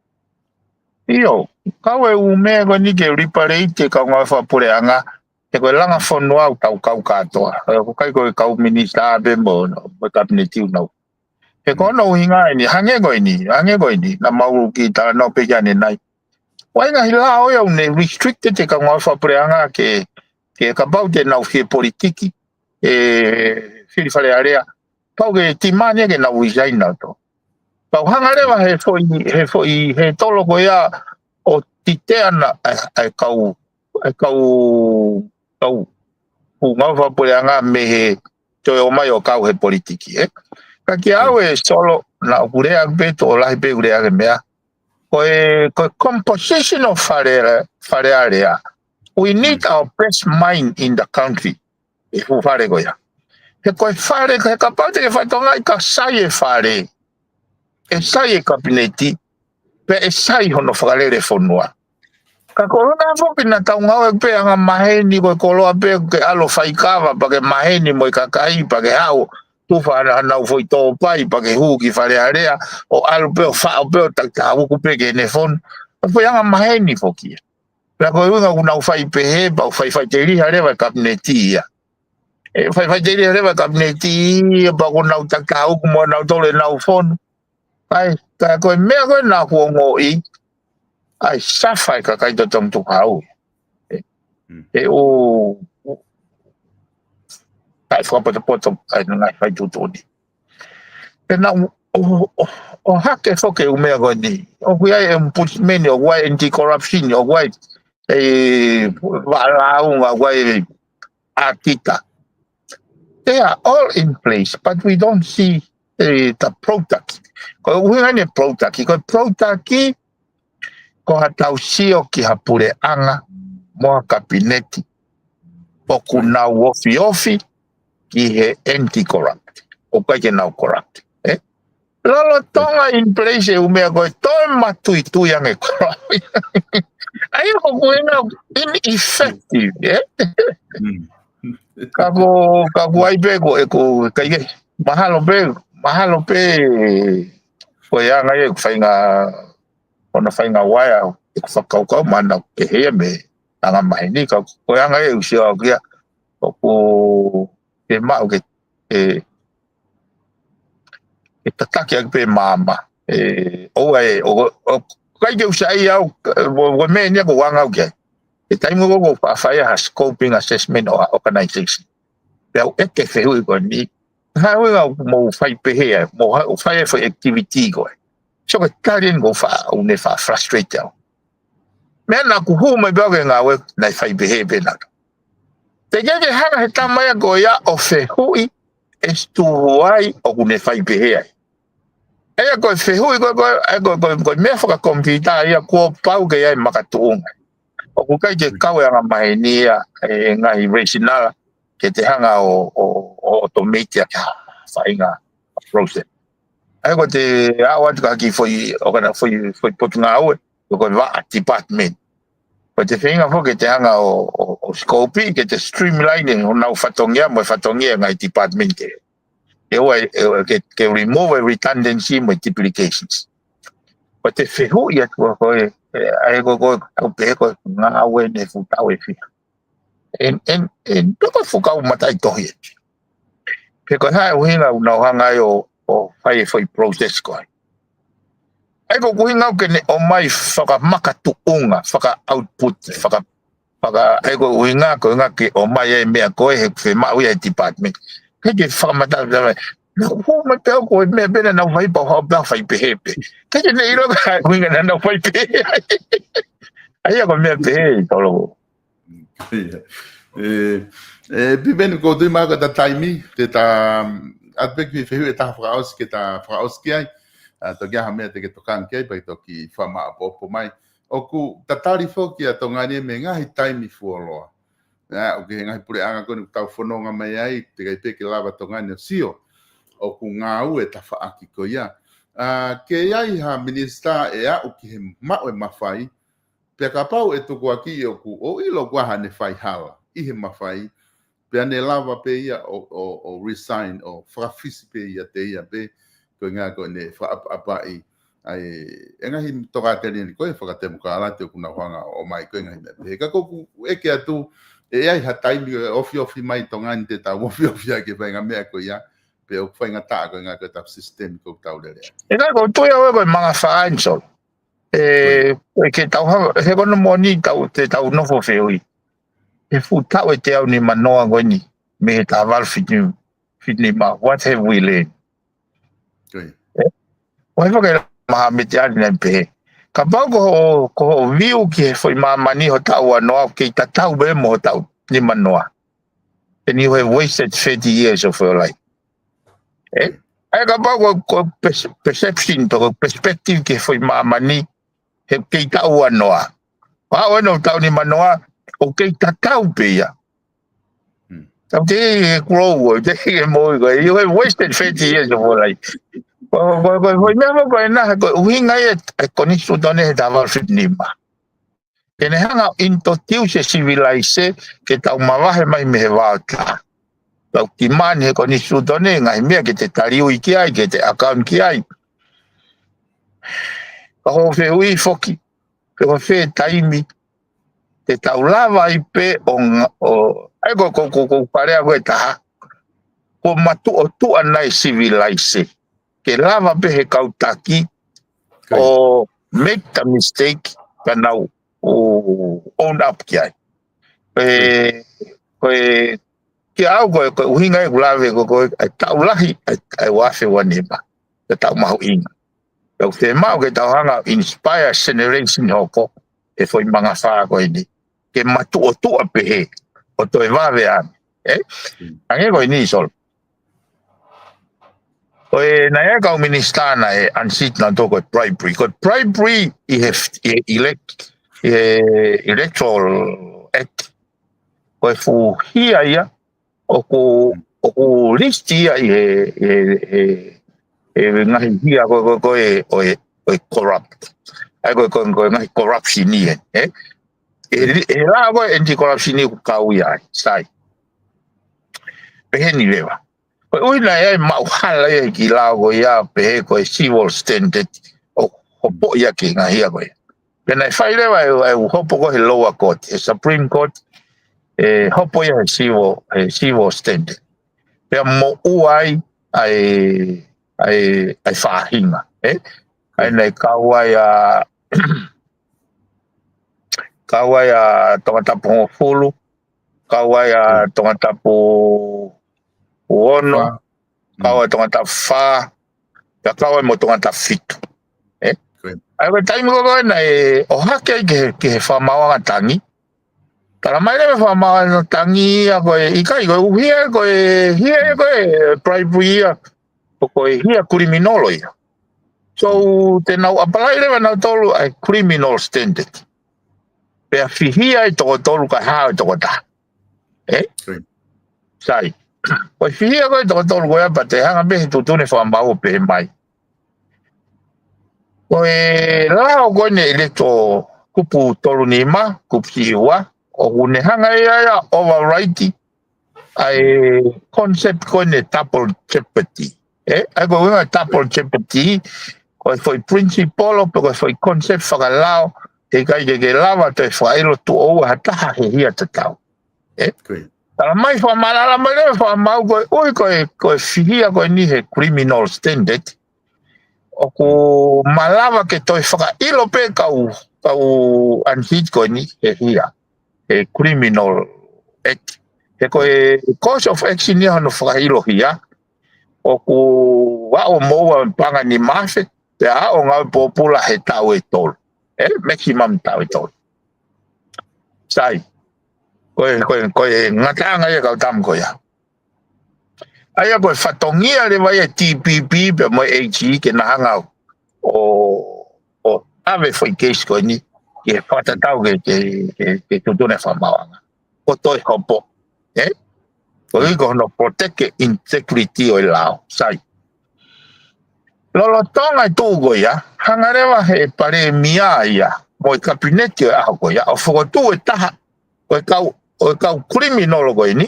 ʻIo, kau e ʻū meʻa ko eni ke lipooti e kau ngāue fakapuleʻanga, he ko e langa fonua ʻoku tau kau kātoa. ʻOku ʻikai ko e kau minisitā pē mo, mo e kapineti ʻoku nau. He ko hono ʻuhinga eni, hangē ko eni, hangē ko eni, naʻa mau kiʻi talanoa pē ki ai ʻanenai. ʻOku ʻi ai e ngaahi lao ia ʻoku ne restricted e kau ngāue fakapuleʻanga ke, ke kapau te nau fie politiki, ē, fili Fale Alea. Pau ke demand ia ke nau resign nautolu. Pea ʻoku hanga leva he foʻi, he foʻi, he tolo ko ia ʻo tite ana, ʻa e, ʻa e kau, ʻa e kau, kau, ʻū ngāue fakapuleʻanga mei he toe ō mai ʻo kau he politiki, ē. Ka kiate au ē Solo, naʻa ku lea pē tokolahi pē ʻeku lea ki he meʻa. Ko e, ko e composition ʻo Fale, Fale Alea. We need our best mind in the country. ʻI he fuʻu fale ko ia. He ko e fale, he kapau te ke fakatokangaʻi ka sai e fale, ʻe sai e kapineti, pea ʻe sai hono fakalele fonua. Ka ko e ʻuhinga foki naʻa tau ngāue pē angamaheni ko e koloa pē ke ʻalu ʻo faikava, pea ke maheni mo e kakai, pea ke haʻu. tufa ʻa e, ʻenau foʻi tōpai pea ke hū ki Fale Alea, ʻo ʻalu pē ʻo faʻo pē ʻo takitaha uku pē ki heʻene fonu. ʻA e foʻi anga maheni foki ia. Pea ko e ʻuhinga ʻoku nau fai pehē, pea ʻoku fai faʻiteliha leva e kapineti ia. ʻE fai faʻiteliha leva e kapineti ia, pea ʻoku nau takitaha uku mo nautolu ʻenau fonu. ʻAi, ka ko e meʻa ko ē naʻa ku ongoʻi, ʻai, suffer e kakai totongi tukuhau. ʻE, Mm. ʻe ʻo, ʻo, ʻai, fakapotopoto, ʻai, ngaahi fai tuʻutuʻuni. ʻE naʻa, ʻo, ʻo, ʻo hake foki e ʻū meʻa ko eni. ʻOku ʻi ai e ombudsman, ʻoku ʻi ai e anti-corruption, ʻoku ʻi ai e vaʻa lāunga, ʻoku ʻi ai e ʻaudita. They are all in place, but we don't see, eh, the product. Ko e ʻuhinga ʻeni e product, ko e product, ko haʻatau sio ki ha puleʻanga mo ha kapineti ʻoku nau ofiofi ki he anti-corrupt. ʻOku ʻikai ke nau corrupt. Eh? Lolotonga in place e ʻū meʻa ko ē, toe matuitui ange corrupt. ʻAi, ʻoku ʻuhinga ineffective, eh? Mm. Ka ko, ka ko ai pē ko, ʻe ko, ʻikai ke, mahalo pē, mahalo pē, ko e anga ia ʻeku faʻahinga, ʻo na faʻahinga vaea ʻeku fakakaukau, mahalo ke hea mei he anga maheni, ka ko e anga ia ʻeku sio au ki ai, ʻoku ke maʻu ke, ke, ke tataki ʻaki pē māmani. ʻE, ʻoua ʻe, ʻo, ʻo, ʻikai ke u saiʻia au, ʻo, ʻo meʻa eni ʻoku ou anga au ki ai. He taimi ko ē ʻoku ou faʻa fai ai ha scoping assessment ʻo ha organization. Pea u ʻeke e fehuʻi ko eni, ko e hā e ʻuhinga ʻoku mou fai pehē ai, mou ha-, ʻo fai e foʻi activity ko ē. So ko e tali eni ʻoku ou faʻa, ʻoku ne faʻa frustrate au. Meʻa naʻa ku hū mai pē au ki he ngāue naʻe fai pehē pē naʻa. Teʻeki ke hanga he tama ia ko ia ʻo fehuʻi as to why ʻoku ne fai pehē ai. ʻA ia ko e fehuʻi ko ē, ko e, ko e, ko e, ko e meʻa fakakomitiuta ia kuo pau ke ʻi ai e makatuʻunga. ʻOku ʻikai ke kau e anga maheni ia, e ngaahi rationale, ke te hanga ʻo, ʻo, ʻo automate ʻaki ha faʻahinga process. ʻA ia ko ʻete aʻu atu ki ha kiʻi foʻi, ʻo ka na foʻi, foʻi potungāue, ko e vaʻa department. Ko ʻete feinga foki ke te hanga ʻo, ʻo, ʻo scope, ke te streamline honau fatongia mo e fatongia e ngaahi department kehe. ʻE ʻoua, ʻe, ke, ke remove e redundancy mo e duplications. Ko ʻete fehuʻi atu ko ē, ʻe, ʻa ia ko ē, ko e, ʻoku pehē ko e ngāue eni he fuʻu taʻu ʻe fiha. ʻE, ʻe, ʻe, toko fukau mataʻitohi ē. Pe ko e hā e ʻuhinga ʻoku nau hanga ai ʻo, ʻo fai e foʻi process ko ē. ʻA ia ko e ʻuhinga ke ne ʻomai fakamakatuʻunga, faka-output, faka-, faka-, ʻa ia ko e ʻuhinga, ko e ʻuhinga ke ʻomai e meʻa ko ē he fiemaʻu ia he department. Ke ke fakamatala, naʻa ku hū mai pē au ko e meʻa pē naʻa nau fai pau hau pē au fai pehē pē. Ke ke ne ʻilo ka ʻuhinga naʻa nau fai pehē. ʻA ia ko e meʻa pehē, tolo. ʻIo. ʻE, ʻe, Piveni, ko e tui mai ko ʻeta taimi, te ta, ʻatu pē ki he fehuʻi ʻe taha fakaʻosi ke ta fakaʻosi ki ai. ʻA, toki ʻi ai ha meʻa te ke tokanga ki ai, pea toki fakamaʻopoʻopo mai. ʻOku tatali foki ʻa Tonga ni mei he ngaahi taimi fuoloa. ʻA, ʻoku ʻi ai e ngaahi puleʻanga ko eni ʻoku tau fononga mai ai, teʻeki ai pē ke lava Tonga ni ʻo sio ʻoku ngāue e tafaʻaki ko ia. ʻA, ke ʻi ai ha minisitā ʻe aʻu ki he maʻu e mafai, pea kapau ʻe tukuakiʻi ʻoku ʻo ʻilo ʻoku ʻi ai haʻane faihala ʻi he mafai, pea ne lava pē ia ʻo, ʻo, ʻo resign, ʻo fakafisi pē ia ʻiate ia pē, ko e ʻuhinga ko ʻene fakaʻapaʻapaʻi ʻa e, e ngaahi tokāteline ko ē fakatemokalati ʻoku nau hanga ʻo ʻomai ko ē ngaahi meʻa pehē. Ka ko ʻeku ʻeke atu, ʻe ʻi ai ha taimi ʻe ofiofi mai Tonga ni te tau ofiofi ʻaki e faʻahinga meʻa ko ia, pe ʻoku faingataʻa ko e ʻuhinga ko ʻetau sisitemi ʻoku tau lele ai. ʻIkai, ʻoku ou tui au ē ko e manga financial. ʻE, ʻe ke tau ha-, he ko hono moʻoni tau, te tau nofo fehuʻi. He fuʻu taʻu ʻe teau nimanoa ko eni, mei he taha valu fitu, fitu nima, what have we learned? ʻE? ʻOku ʻi ai foki e lea ʻa Mahameti Ali naʻe pehē, kapau ko hoʻo, ko hoʻo view ki he foʻi māmani ho taʻu ua noa, kei tatau pē mo ho taʻu nima noa. Then you have wasted thirty years of your life. ʻE? ʻA ia kapau ko, ko pers-, perception, pe ko perspective ki he foʻi māmani, he kei taʻu ua noa. Pea ʻoua ʻe taʻu nima noa, ʻoku kei tatau pē ia. Hmm. Tau te ke grow, ʻo te ke moʻui ko ē. You have wasted thirty years of your life. Ko, ko, ko, ko e meʻa ko ē naʻe, ko e ʻuhinga ia e konisitūtone he taha valu fitu nima. Ke ne hanga ʻo introduce e civilization ke tau mavahe mai mei he vaotā. tau timani he konisitūtone, ngaahi meʻa ke te taliui ki ai, ke te account ki ai. Ka ʻoku fehuʻi foki, pe ko e fē taimi te tau lava ai pē ʻo nga-, ʻo, ʻa ia ko, ko, ko, ko e palea ko ē ʻe taha, ko e matuʻotuʻa nai sivilaise. Ke lava pē he kau taki ʻo make the mistake, ka nau ʻo own up ki ai. Ko e, ko e, kia au ko e, ko e ʻuhinga ʻeku lave ko e, ko e, ʻa e taʻu lahi, ʻa e, ʻa e uaafe uanima. Ko e taʻu mahuʻinga. Pea ʻoku fiemaʻu ke tau hanga ʻo inspire generation hoko, ʻe foʻi mangafā ko eni. Ke matuʻotuʻa pehē, ʻo toe vave ange. Ē? Ange ko eni, Solo. Ko e naʻe ʻi ai e kau minisitā naʻe unseat nautolu ko e bribery. Ko e bribery ʻi he, ʻi he elect-, ʻi he Electoral Act. Ko e fuʻu hia ia, ʻoku, ʻoku list ia ʻi he, ʻi he, ʻi he, ʻi he ngaahi hia ko, ko, ko e, ʻo e, ʻo e corrupt. ʻA ia ko, ko, ko e ngaahi corruption ia, ē? ʻE li-, ʻe lao ko e anti-corruption ʻoku kau ia ai, sai. Pehē ni leva. Ko e ʻuhinga ia ʻe maʻu hala ia ki he lao ko ia pehē ko e civil standard ʻo hopo ia ki he ngaahi hia ko ia. Pea naʻe fai leva ʻe, ʻe hopo ko e he lower court, he Supreme Court, ʻe hopo ia he civil, he civil standard. Pea moʻua ai, ʻa e, ʻa e, ʻa e faʻahinga, ē? ʻA ia naʻe kau ai ʻa, kau ai ʻa Tongatapu hongofulu, kau ai ʻa Tongatapu ono, kau ai Tongatapu fā, pea kau ai mo Tongatapu fitu. Ē? ʻA ia ko e taimi ko ē naʻe ʻohake ai ki he, ki he fakamaauʻanga tangi. Tala mai leva fakamaauʻanga tangi ia ko e ʻikai ko e ʻuhia ko e hia ko e bribery ia. Ko e hia criminal ia. So, te nau apply leva nautolu ʻa e criminal standard. Pea fihia ʻe toko tolu kae hao ʻe toko taha. Ē? Sai. Ko e fihia ko ē toko tolu ko ia pea te hanga pē he tuʻutuʻuni fakamaau ʻo pehē mai. Ko e lao ko eni ʻi he kupu tolu nima, kupu siʻi ua, ʻoku ne hanga ia ʻo override ʻa e concept ko eni double jeopardy. Ē, ʻa ia ko e ʻuhinga double jeopardy, ko e foʻi principle, pe ko e foʻi concept fakalao, heʻikai ke ke lava toe fakaʻilo tuʻo ua ha taha he hia tatau. Ē? Tala mai fakamālala mai leva fakamaau ko e ʻuhi ko e, ko e fihia ko eni he criminal standard. ʻOku malava ke toe fakaʻilo pē kau, kau unseat ko eni he hia. He criminal act. He ko e course of action ia hono fakaʻilo hia. ʻOku aʻu moʻua paʻanga nima afe, pea aʻu ngāue pōpula he taʻu ʻe tolu. Ē, maximum taʻu ʻe tolu. Sai. Ko e, ko e, ko e ngataʻanga ia kau tama ko ia. ʻA ia ko e fatongia leva ia ʻa e DPP pea mo e AG ke na hanga ʻo, ʻo ʻave foʻi case ko eni, ke fakatatau ke, ke, ke, ke tuʻutuʻuni fakamaauʻanga. ʻO toe hopo. Ē? Ko e ko hono protect e integrity ʻo e lao. Sai. Lolotonga e tuʻu ko ia, hanga leva he palēmia ia, mo e kapineti ʻo e ʻaho ko ia, ʻo fokotuʻu e taha, ʻo e kau, ʻo e kau criminal ko eni,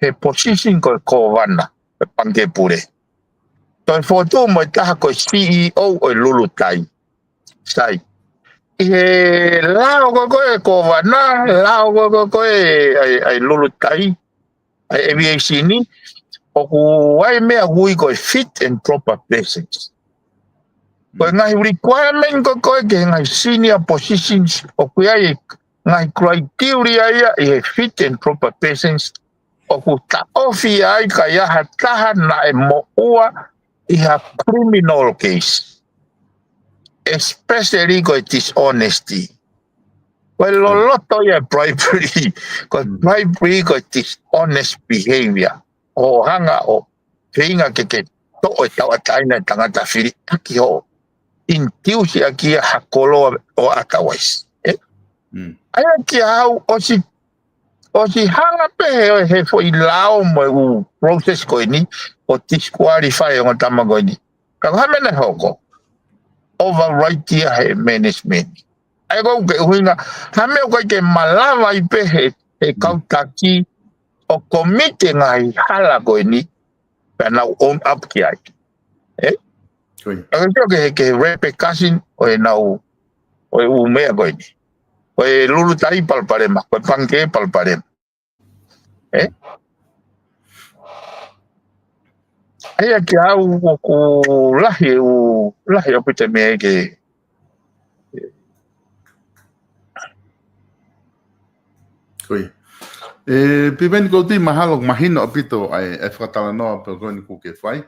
he position ko e kōvana, ʻo e pangikē pule. Toe fokotuʻu mo e taha ko e CEO ʻo e lulutai. Sai. ʻI he lao ko ē ko e kōvana, lao ko ē ko e, ʻa e, ʻa e lulutai, ʻa e aviation ni, ʻoku ʻi ai e meʻa ʻoku ui ko e fit and proper persons. Ko e ngaahi requirement ko ē ko e ki he ngaahi senior positions, ʻoku ʻi ai e ngaahi criteria ia ʻi he fit and proper persons, ʻoku taʻofi ai ka ʻi ai ha taha naʻe moʻua ʻi ha criminal case. Especially ko e dishonesty. Ko e loloto ia e bribery, ko e bribery, ko e dishonest behavior. ʻO hanga ʻo feinga ke ke toʻo e tauʻatāina e tangata fili ʻaki hoʻo induce ʻaki ia ha koloa ʻo otherwise. Ē? ʻA ia kia au ʻosi, ʻosi hanga pē he, he foʻi lao mo e ʻū process ko eni, ʻo disqualify e ongo tama ko eni. Ka ko e hā e meʻa naʻe hoko? Override ia he management. ʻA ia ko e ʻuhinga, hā e meʻa ʻoku ʻikai ke malava ai pē he, he kau taki, ʻo komiti e ngaahi hala ko eni, pea nau own up ki ai. Ē? Ko ia. ʻA ke sio ki he, ki he repercussion ʻo e nau, ʻo e ʻū meʻa ko eni. Ko e lulutai palopalema, ko e pangikē palopalema. Ē? ʻA ia kiate au ʻoku lahi, ʻoku lahi ʻaupito e meʻa ke Ko ia. ʻE, Piveni, ʻoku ou tui mahalo mahino ʻaupito ʻa e, ʻa e fakatalanoa pē ko eni ʻoku ke fai.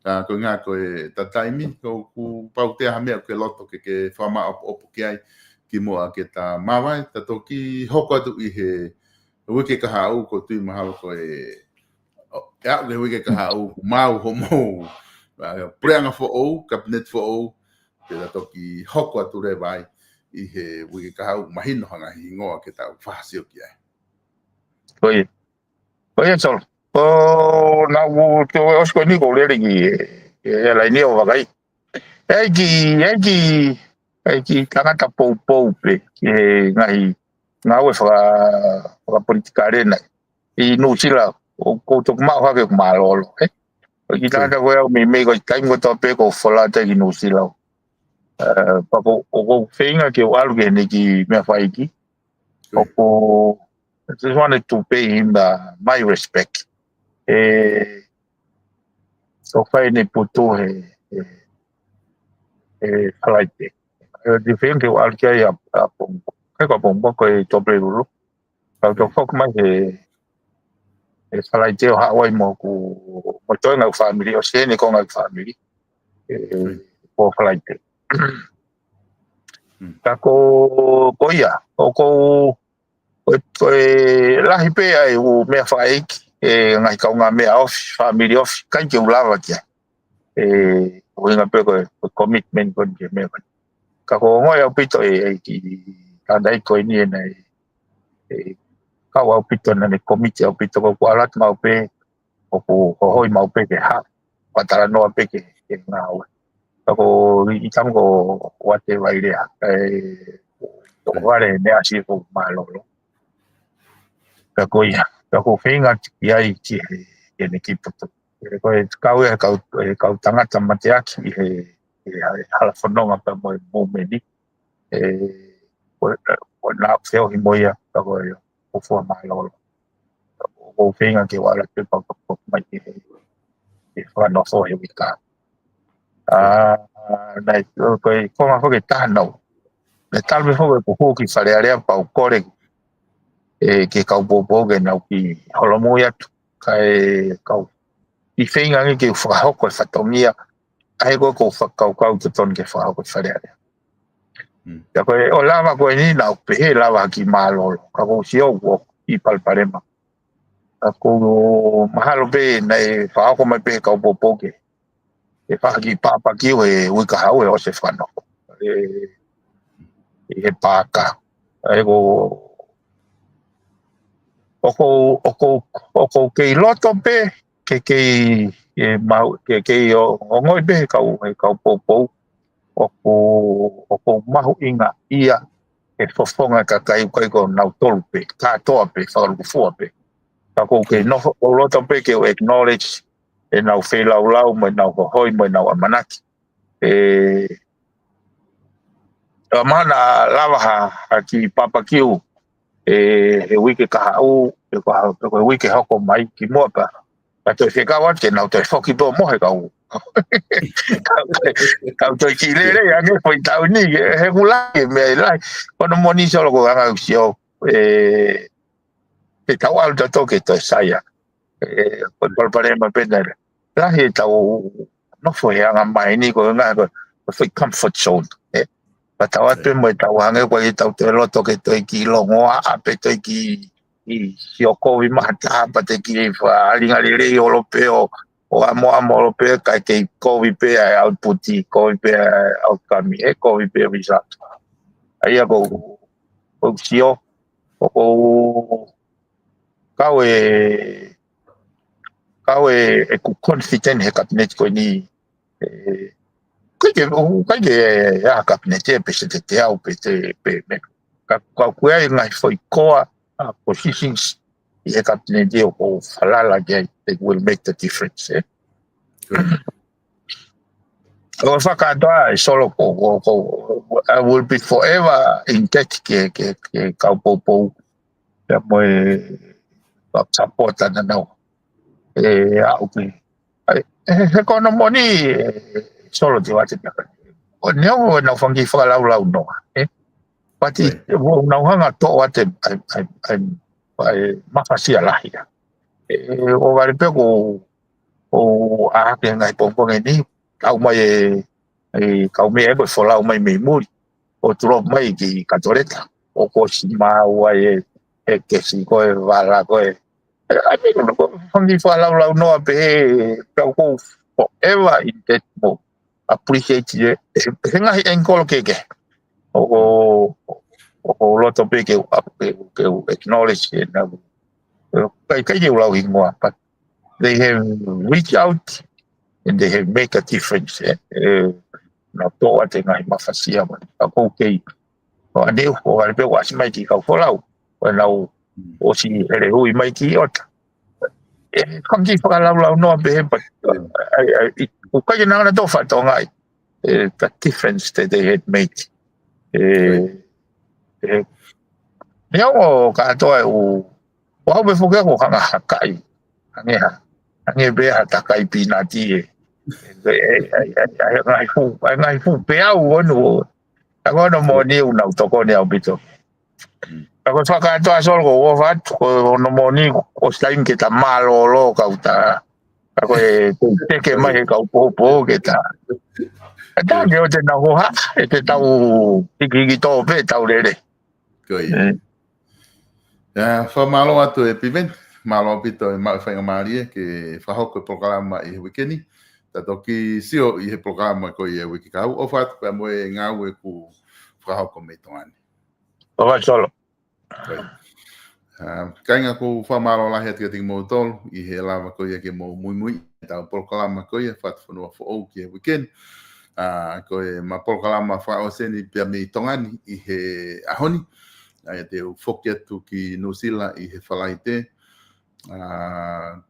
ʻA, ko e ʻuhinga ko e ta taimi, ʻoku pau ke ʻi ai ha meʻa ʻoku ke loto ke, ke fakamāʻopoʻopo ki ai kimuʻa ke ta māvae, ta toki hoko atu ʻi he uike kahaʻu, ʻoku ou tui mahalo ko e, ʻo, ʻe aʻu ki he uike kahaʻu, ʻoku maʻu hoʻomou, ʻa, puleʻanga foʻou, kapineti foʻou, ke ta toki hoko atu leva ai ʻi he uike kahaʻu, mahino ha ngaahi hingoa ke tau fakasio ki ai. Ko ia. Ko ia, Solo. Ko naʻa ku toe ʻosi ko eni ʻoku ou lele ki he, he laine ʻo vakai. ʻEiki, ʻeiki, ʻeiki tangata poupou pē ki he ngaahi ngāue faka-, fakapolitikale ʻi Nuʻusila, ʻoku ou toki maʻu hake ʻoku mālōlō, ē? ʻOku ʻikai ke ʻi ai ha meʻa, meʻa ko e taimi kotoa pē ʻoku ou folau atu ki Nuʻusila. ʻE, pea ʻoku ou, ʻoku ou feinga ke u ʻalu ki heʻene kiʻi meʻa fakaʻeiki. ʻOku, I just wanted to pay him, uh, my respect. ʻE, ʻoku fai ʻene putu he, he, he Falaite. ʻE, ʻoku ou feinga ke u ʻalu ki ai ʻapongipongi. ʻIkai ko ʻapongipongi, ko e Tuʻapulelulu. Kau toki foki mai he, he Falaite ʻo haʻu ai mo hoku, mo e toenga ʻeku fāmili, ʻosi ʻene konga ʻeku fāmili. ʻE, ko Falaite. Ka ko, ko ia, ʻoku ou, ko e, ko e lahi pē ʻa e ʻū meʻa fakaʻeiki, ʻe ngaahi kaungāmeʻa ofi, fāmili ofi, ʻikai ke u lava ki ai. ʻE, ʻuhinga pē ko e, ko e commitment ko eni ki he meʻa ko eni. Ka ʻoku ou ongoʻi ʻaupito ʻe, ʻe ki tānaki ko eni ʻe naʻe, ʻe kau ʻaupito naʻa ne komiti ʻaupito ko ʻeku ʻalu atu maʻu pē, ʻoku hohoi maʻu pē ke haʻu, fakatalanoa pē ke, ke ngāue. Ka ko e ʻi tamu ko ʻoatu e vailea, ʻe, ko vale ne asi ko mālōlō. Ka ko ia, ka ʻoku ou feinga ki ai ki he, ki heʻene kiʻi putu. ʻE, ko e kau ia, kau, ʻe, kau tangata mateaki ʻi he, he, he hala fononga pea mo e moʻui ni. ʻE, ko e, ko e naʻa ku feohi mo ia, ka ko e, ʻoku fuʻu mālōlō. ʻOku ou feinga ke u ʻalu atu pea u, u, u mai ki he, he fakanofo he uike kahaʻu. ʻA, naʻe, ko e, ko e ngaahi foʻi taha naʻa ku, naʻe talu pē foki ʻeku hū ki Fale Alea pea u kole, ʻe, ki he kau poupou ke nau kiʻi holomui atu. Kae kau, ʻi feinga ange ke u fakahoko e fatongia, ʻa ē ko ē ʻoku ou fakakaukau ʻoku totonu ke fakahoko ʻi Fale Alea. Ka ko e, ʻo lava ko eni naʻa ku pehē lava ha kiʻi mālōlō, ka ʻoku ou sio ʻoku ʻi palopalema. Ka ʻoku mahalo pē naʻe fakahoko mai pē he kau poupou ke, ke fai ha kiʻi pāpakiu he uike kahaʻu he ʻosi e fakanofo. ʻE, ʻi he paaka. ʻA ē ko, ʻoku ou, ʻoku ou, ʻoku ou kei loto pē, ke kei, ʻe, maʻu, ke kei ʻo, ongoʻi pē he kau, he kau poupou. ʻOku, ʻoku ou mahuʻingaʻia he fofonga e kakai ʻoku ʻikai ko nautolu pē, kātoa pē, fakalūkufua pē. Ka ʻoku ou kei nofo, ʻoku ou loto pē ke u acknowledge ʻenau feilaulau, mo ʻenau hohoi, mo ʻenau ʻamanaki. ʻE, ʻa, mahalo naʻa lava ha, ha kiʻi pāpakiu, ʻe, he uike kahaʻu, pe ko ha, pe ko e uike hoko mai kimuʻa pea, pea toe fekau atu ke nau toe foki pē ʻo mohe kau. Kau toe, kau toe kiʻi lelei ange foʻi taʻu ni, he ʻoku lahi e meʻa ʻe lahi. Ko hono moʻoni Solo ko e anga ʻeku sio, ʻe, te tau ʻalu tautolu ke toe sai ange. ʻE, ko e palopalema pē naʻe lahi ʻetau nofo he anga mai ni ko e ngaahi ko, ko e foʻi comfort zone. ʻE, pea tau ʻatu pē mo ʻetau hangē ko ʻetau toe loto ke toe kiʻi longoaʻa pe toe kiʻi, ʻi sio kovi mai ha taha pea te kiʻi fakaʻalinga lelei holo pē ʻo, ʻo ʻamoʻamo holo pē kae kei kovi pē ʻa e output, kovi pē ʻa e outcome, ʻe kovi pē ʻa e result. ʻA ia ʻoku ou, ʻoku ou sio, ʻoku ou kau e, kau e, ʻeku confident he kapineti ko eni, ʻe, ʻikai ke, ʻikai ke ʻi ai ha kapineti ʻe peseti ʻe teau pe te, pe meʻa. Ka, ka ʻoku ʻi ai e ngaahi foʻi core, ʻa, positions, ʻi he kapineti ʻoku ou falala ki ai, it will make the difference, eh? ʻOku ou fakakātoa ʻe Solo ko, ko, ko, I will be forever indebted ki he, ki he, ki he kau poupou. Pea mo e, ʻa e support ʻa nautolu. ʻE, ʻa upi. ʻAi, he, he ko hono moʻoni, ʻe, Solo te u ʻoatu ʻe au. ʻO neongo ʻenau fanga kiʻi fakalaulaunoa, eh? But ʻoku nau hanga ʻo toʻo atu ʻa e, ʻa e, ʻa e, ʻa e mafasia lahi ia. ʻE, ʻoku vale pē ko, ʻo ʻā hake he ngaahi pongipongi ni, ʻomai e, e kau meʻa ʻe ko e folau mai mei muli. ʻO tulou mai ki Katoleka. ʻOku ʻosi maʻu ai e, e kesi ko e vala ko e. E, I mean, ko e fanga kiʻi fakalaulaunoa pē he, pea ʻoku ou forever indebted mo appreciate e, he, he ngaahi angle kehekehe. ʻOku, ʻoku ou loto pē ke u, ke u, ke u acknowledge ʻenau. ʻIkai, ʻikai ke u lau hingoa, but they have reached out and they have make a difference, eh? ʻE, nau toʻo atu e ngaahi mafasia mai. ʻOku ou kei, ʻo ʻaneu, ʻoku vale pē ʻoku ʻasi mai ki he kau folau. ʻOku nau ʻosi hele hui mai ki ʻOta. ʻE, fanga kiʻi fakalaulaunoa pē he, but, ʻai, ʻai, ʻoku ʻikai ke nau ngana tō fatonga ai. ʻE, the difference that they had made. ʻE, ʻe, neongo kātoa ʻe ʻū, ʻoku ou pē foki ʻoku ou hanga ʻo hakai. Hangē ha, hangē pē ha takai pīnati ē. ʻE, ʻe, ʻe, ʻe, ʻe, ngaahi fū, ʻe, ngaahi fū pē au ʻo nu. ʻA ko hono moʻoni ʻoku nau tokoni ʻaupito. Ka ko e fakakātoa Solo ʻoku ou ʻofa atu, ko hono moʻoni, ʻosi taimi ke ta mālōlō kau ta. Ka ko e, ko e teke mai he kau poupou ke ta. ʻE ta ke ʻoua te nau hoha, ʻe te tau hikihiki tō pē, tau lele. Ko ia. Mm. ʻIa, fakamālō atu ʻe Piveni, mālō ʻaupito e maʻu faingamālie ke fakahoko e polokalama ʻi he uike ni. Ta toki sio ʻi he polokalama ko ia uike kahaʻu, ʻofa atu pea mo e ngāue kuo fakahoko mei Tonga ni. ʻOfa Solo. Ko ia. ʻA, kāinga, ʻoku ou fakamālō lahi atu kiate kimoutolu ʻi he lava ko ia ke mou muimui ʻetau polokalama ko ia Fatufonua Foʻou ki he uike ni. ʻA, ko ʻema polokalama fakaʻosi eni pea mei Tonga ni ʻi he ʻaho ni. ʻA ia te u foki atu ki Nuʻusila ʻi he Falaite. ʻA,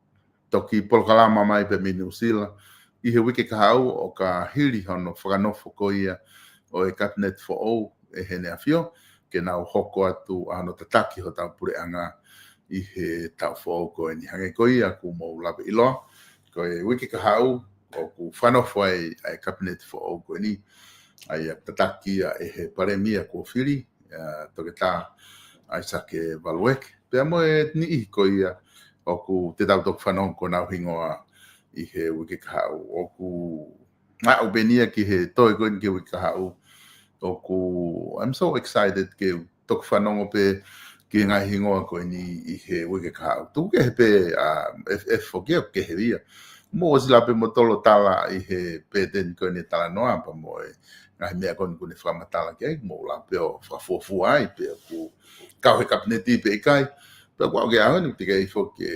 toki polokalama mai pē mei Nuʻusila ʻi he uike kahaʻu ʻo ka hili hono fakanofo ko ia ʻo e Kapineti Foʻou ʻe Heʻene ʻAfio, ke nau hoko atu ʻa hono tataki hotau puleʻanga ʻi he taʻu foʻou ko eni. Hangē ko ia kuo mou lave ʻiloa, ko e uike kahaʻu ʻoku fakanofo ai ʻa e Kapineti Foʻou ko eni, ʻa ia tataki ia ʻe he Palēmia kuo fili, ʻa, Toketā ʻAisake Valueke. Pea mo e niʻihi ko ia ʻoku te tau toki fanongo ko honau hingoa ʻi he uike kahaʻu. ʻOku maʻu pē eni ia ki he toe ko eni ki he uike kahaʻu. ʻOku, I'm so excited ke toki fanongo pē ki he ngaahi hingoa ko eni ʻi he uike kahaʻu. Tuku kehe pē, ʻa, F F foki ʻoku kehe ia. Mou ʻosi lava pē moutolu tala ʻi he pēteni ko eni talanoa pea mo e ngaahi meʻa ko eni kuo ne fakamatala ki ai, mou lava pē ʻo fakafuofua ai pe ʻoku kau he Kapineti pe ʻikai. Pea ʻoku ou ke ʻaho ni ʻoku teʻeki ai foki ke,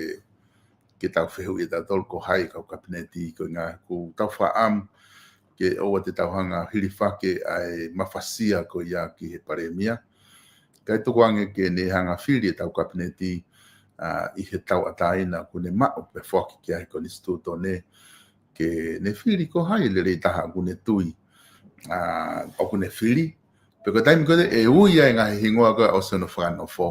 ke tau fehuʻi ʻe tautolu ko hai kau Kapineti ko e ngaahi, ʻoku tau fakaʻamu ke ʻoua te tau hanga ʻo hilifaki ʻa e mafasia ko ia ki he Palēmia. Kae tuku ange ke ne hanga ʻo fili ʻetau Kapineti, ʻa, ʻi he tauʻatāina kuo ne maʻu pea foaki ki ai he Konisitūtone, ke ne fili ko hai lelei taha ʻoku ne tui, ʻa, ʻoku ne fili. Pea ko e taimi ko ē ʻe ui ai e ngaahi hingoa ko ē ʻosi hono fakanofo,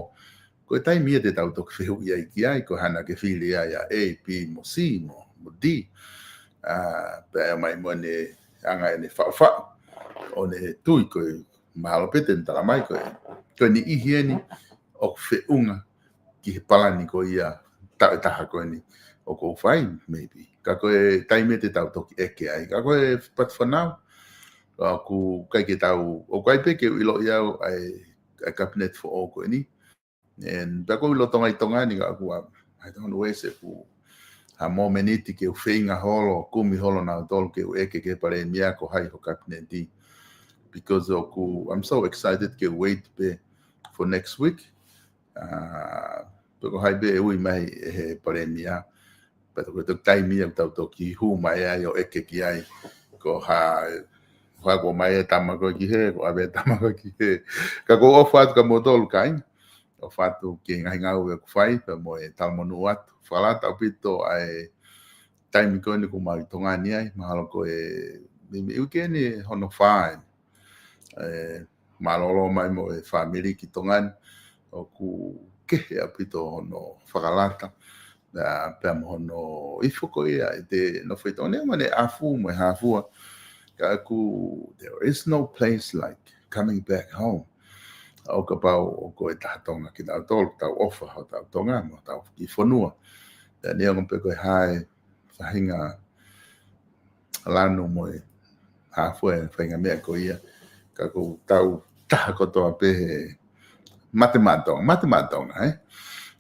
ko e taimi ia te tau toki fehuʻi ai ki ai, ko e hā naʻa ke fili ai ʻa A, B, mo C, mo, mo D. ʻA, pea ʻomai mo ʻene anga ʻene faʻufaʻu ʻo ne tui ko e mahalo pē te ne tala mai ko e, ko e niʻihi eni ʻoku feʻunga ki he palani ko ia taʻu ʻe taha ko eni ʻoku ou fai, maybe. Ka ko e taimi ia te tau toki ʻeke ai. Ka ko e, but for now, ʻoku ʻikai ke tau, ʻoku ʻikai pē ke u ʻiloʻi au ʻa e, ʻa e Kapineti Foʻou ko eni. And pea ʻoku ou ʻilo Tonga ʻi Tonga ni ka ʻoku, I don't know, ʻe ʻosi ʻeku ha momeniti ke u feinga holo, kumi holo nautolu ke u ʻeke ki he Palēmia ko hai ho Kapineti. Because ʻoku, I'm so excited ke wait pē for next week. ʻA, pe ko hai pē ʻe ui mai ʻe he Palēmia. Pea ko e toki taimi ia ʻoku tau toki hū mai ai ʻo ʻeke ki ai. Ko ha, ko ha ko mai e tama ko ē ki hē, ko ʻave e tama ko ē ki hē. Ka ʻoku ou ʻofa atu kia moutolu kāinga. ʻofa atu ki he ngaahi ngāue ʻoku fai, pea mo e talamonū atu. Fakalata ʻaupito ʻa e taimi ko eni ʻoku mau ʻi Tonga ni ai, mahalo ko e, mei, mei uike ni hono fā eni. ʻE, mālōlō mai mo e fāmili ki Tonga ni, ʻoku kehe ʻaupito hono fakalata, ʻa, pea mo hono ifo ko ia ʻi he nofo ʻi Tonga ni, mo e ʻafu mo e hā fua. Ka ʻoku, there is no place like coming back home. ʻO kapau ʻoku ko e taha Tonga kitautolu, tau ʻofa hotau Tonga, mo hotau kiʻi fonua. Pea neongo pe ko e hā e faʻahinga lanu mo e hā fua e faʻahinga meʻa ko ia. Ka ʻoku tau taha kotoa pē he mate maʻa Tonga, mate maʻa Tonga, ē?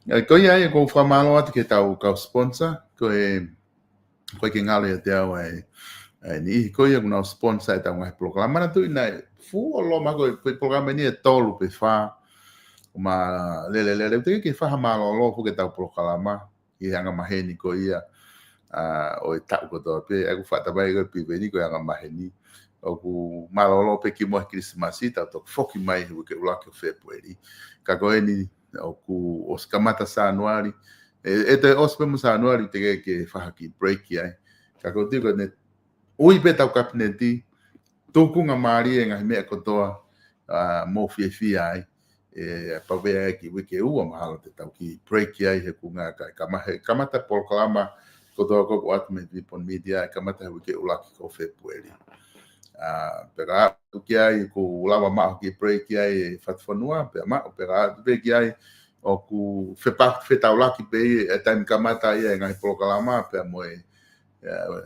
ʻE, ko ia ai, ʻoku ou fakamālō atu ki heʻetau kau sponsor, ko e, ʻoku ʻikai ke ngalo ʻiate au ʻa e, ʻa e niʻihi ko ia ʻoku nau sponsor ʻetau ngaahi polokalama. Manatuʻi naʻe fuoloa mai ko e, ko e polokalama ni ʻe tolu pe fā, ʻoku ma lele lele, ʻoku teʻeki ke fakamālōlō foki ʻetau polokalama ʻi he angamaheni ko ia, ʻa, ʻo e taʻu kotoa pē, ʻa ia ʻoku fakatamaʻi ko e Piveni ko e angamaheni. ʻOku mālōlō pē kimuʻa he Kilisimasi, tau toki foki mai he uike ʻuluaki ʻo Fēpueli. Ka ko eni, ʻoku ʻosi kamata Sānuali, ʻe, ʻe toe ʻosi pē mo Sānuali, teʻeki ke fai ha kiʻi break ai. Ka ʻoku ou tui ko ʻene ui pē ʻetau kapineti, tukunga mālie e ngaahi meʻa kotoa, ʻa, mou fiefia ai. ʻE, pau pē ia ki he uike ua mahalo te tau kiʻi break ai he ʻoku ngata ai. Kama-, he kamata polokalama kotoa ko ē ʻoku ʻoatu mei he Vipon Media, ʻe kamata he uike ʻuluaki ko Fēpueli. ʻA, pea ka ʻoatu ki ai, ʻoku lava maʻu ha kiʻi break ai e Fatufonua, pea maʻu, pea ka ʻoatu pē ki ai, ʻoku fepa-, fetaulaki pē ia e taimi kamata ia e ngaahi polokalama, pea mo e, ʻe,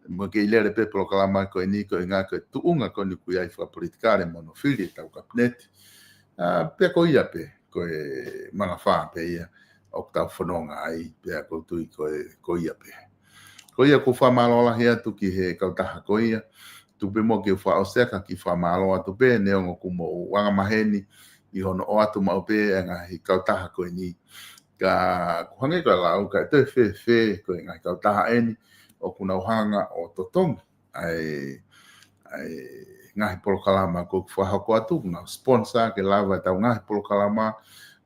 mo e kei lele pē polokalama ko eni, ko e ʻuhinga ko e tuʻunga ko eni ʻoku ʻi ai fakapolitikale mo hono fili ʻetau kapineti. ʻA, pea ko ia pē, ko e mangafā pē ia ʻoku tau fononga ai, pea ʻoku ou tui ko e, ko ia pē. Ko ia ʻoku ou fakamālō lahi atu ki he kautaha ko ia, tuku pē muʻa ke u fakaʻosi ʻaki ha kiʻi fakamālō atu pē, neongo ʻoku mou angamaheni ʻi hono ʻoatu maʻu pē e ngaahi kautaha ko eni. Ka ʻoku hangē ko e lau, ka ʻe toe fēfē ko e ngaahi kautaha eni ʻoku nau hanga ʻo totongi ʻa e, ʻa e ngaahi polokalama ʻoku fakahoko atu, ʻoku nau sponsor ke lava ʻetau ngaahi polokalama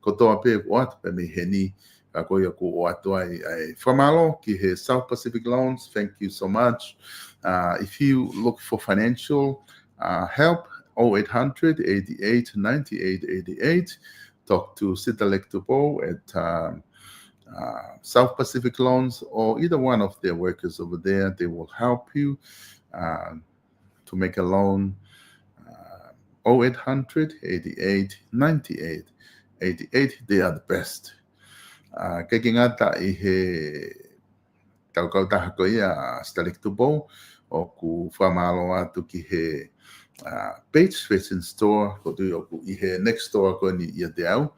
kotoa pē ʻoku ʻoatu pē mei heni. Ka ko ia ʻoku ʻoatu ai ʻa e fakamālō ki he South Pacific Loans, thank you so much. Uh, if you look for financial, uh, help, oh eight hundred, eighty-eight, ninety-eight, eighty-eight. Talk to Sitalek Tupou at, um, uh, South Pacific Loans or either one of their workers over there. They will help you, uh, to make a loan. Uh, oh eight hundred, eighty-eight, ninety-eight, eighty-eight. They are the best. Uh, ʻikai ke ngata ʻi he tau kautaha ko ia ʻa Sitalek Tupou, ʻoku fakamālō atu ki he, uh, Page Fashion Store, ʻoku ou tui ʻoku ʻi he next door ko eni ʻiate au,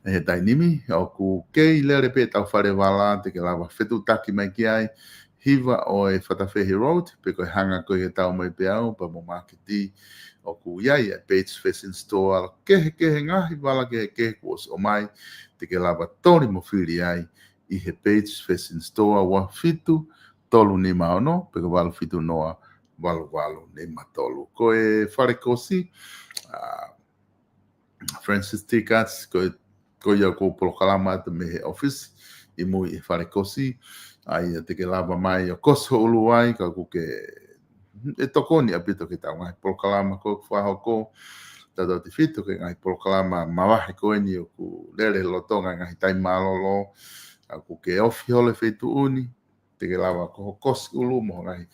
he taimi ni, ʻoku kei lele pē ʻetau fale vala, te ke lava fetuʻutaki mai ki ai, hiva ʻo e Fatafehi Road, pe ko e hanga ko ē ʻo tau mai pē au, pea mo māketi, ʻoku ʻi ai e Page Fashion Store, kehekehe ngaahi vala kehekehe kuo ʻosi ʻomai, te ke lava toli mo fili ai, ʻi he Page Fashion Store ua fitu tolu nima ono, pe ko e valu fitu noa valu valu nima tolu. Ko e fale kosi, uh, Francis Tickets, ko e, ko ia ʻoku ou polokalama atu mei he ʻōfisi ʻi mui ʻi he fale kosi, ʻa ia te ke lava mai ʻo kosi ho ʻulu ai, ka ʻoku ke ʻe tokoni ʻaupito ki heʻetau ngaahi polokalama ʻoku fakahoko, tautautefito ki he ngaahi polokalama mavahe ko eni ʻoku lele lolotonga e ngaahi taimi mālōlō, ʻa ʻoku ke ofi holo he feituʻu ni, te ke lava ko hoʻo kosi ʻulu mo e ngaahi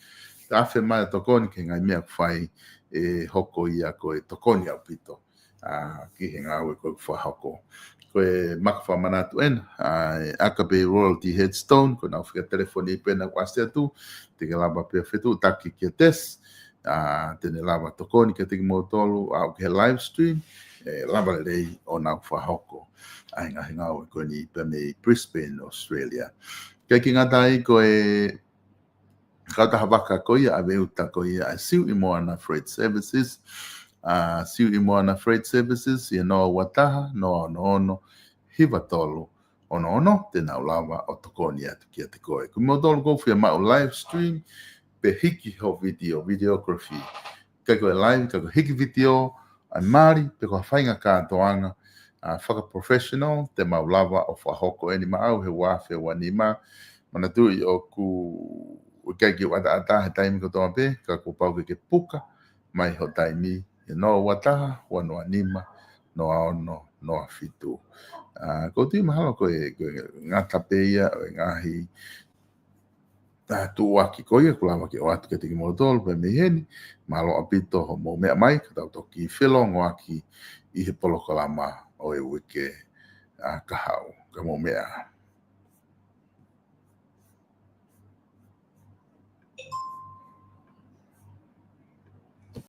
tafe mai ʻo tokoni ki he ngaahi meʻa ʻoku fai ʻe hoko ia ko e tokoni ʻaupito, ʻa, ki he ngāue ʻoku fakahoko. Ko e maka fakamanatu ena, ʻa, ʻa e Aka Bay Royalty Headstone, ko ʻenau fika telefoni pē ena ʻoku ʻasi atu, te ke lava pē ʻo fetuʻutaki kia Tess, ʻa, te ne lava tokoni kiate kimoutolu, ʻa, ʻoku ke live stream, ʻe lava lelei ʻo nau fakahoko ʻa e ngaahi ngāue ko eni pea mei Brisbane, Australia. ʻIkai ke ngata ai ko e kautaha vaka ko ia ʻa Veuta ko ia ʻa e Siuʻi Moana Freight Services, ʻa, Siuʻi Moana Freight Services, ʻi he noa ua taha, noa ono ono, hiva tolu, ono ono, te nau lava ʻo tokoni atu kiate koe. Ko kimoutolu ʻoku fiemaʻu live stream, pe hiki ho video, videography. ʻIkai ko e live, ka ko e hiki video, ʻa e mali, pe ko ha faʻahinga kātoanga, ʻa, fakaprofessional, te mau lava ʻo fakahoko eni maʻau he ua afe ua nima. Manatuʻi ʻoku ʻikai ke u ʻataʻatā he taimi kotoa pē, ka kuo pau ke ke puka mai ho taimi, he noa ua taha, ua noa nima, noa ono, noa fitu. ʻA, ʻoku ou tui mahalo ko e, ko e ngata pē ia ʻo e ngaahi, ʻa, tuʻuaki ko ia ʻoku lava ke ʻoatu kiate kimoutolu pē mei heni. Mālō ʻaupito hoʻomou meʻa mai, ka tau toki felōngoaki ʻi he polokalama ʻo e uike, ʻa, kahaʻu. Ka mou meʻa.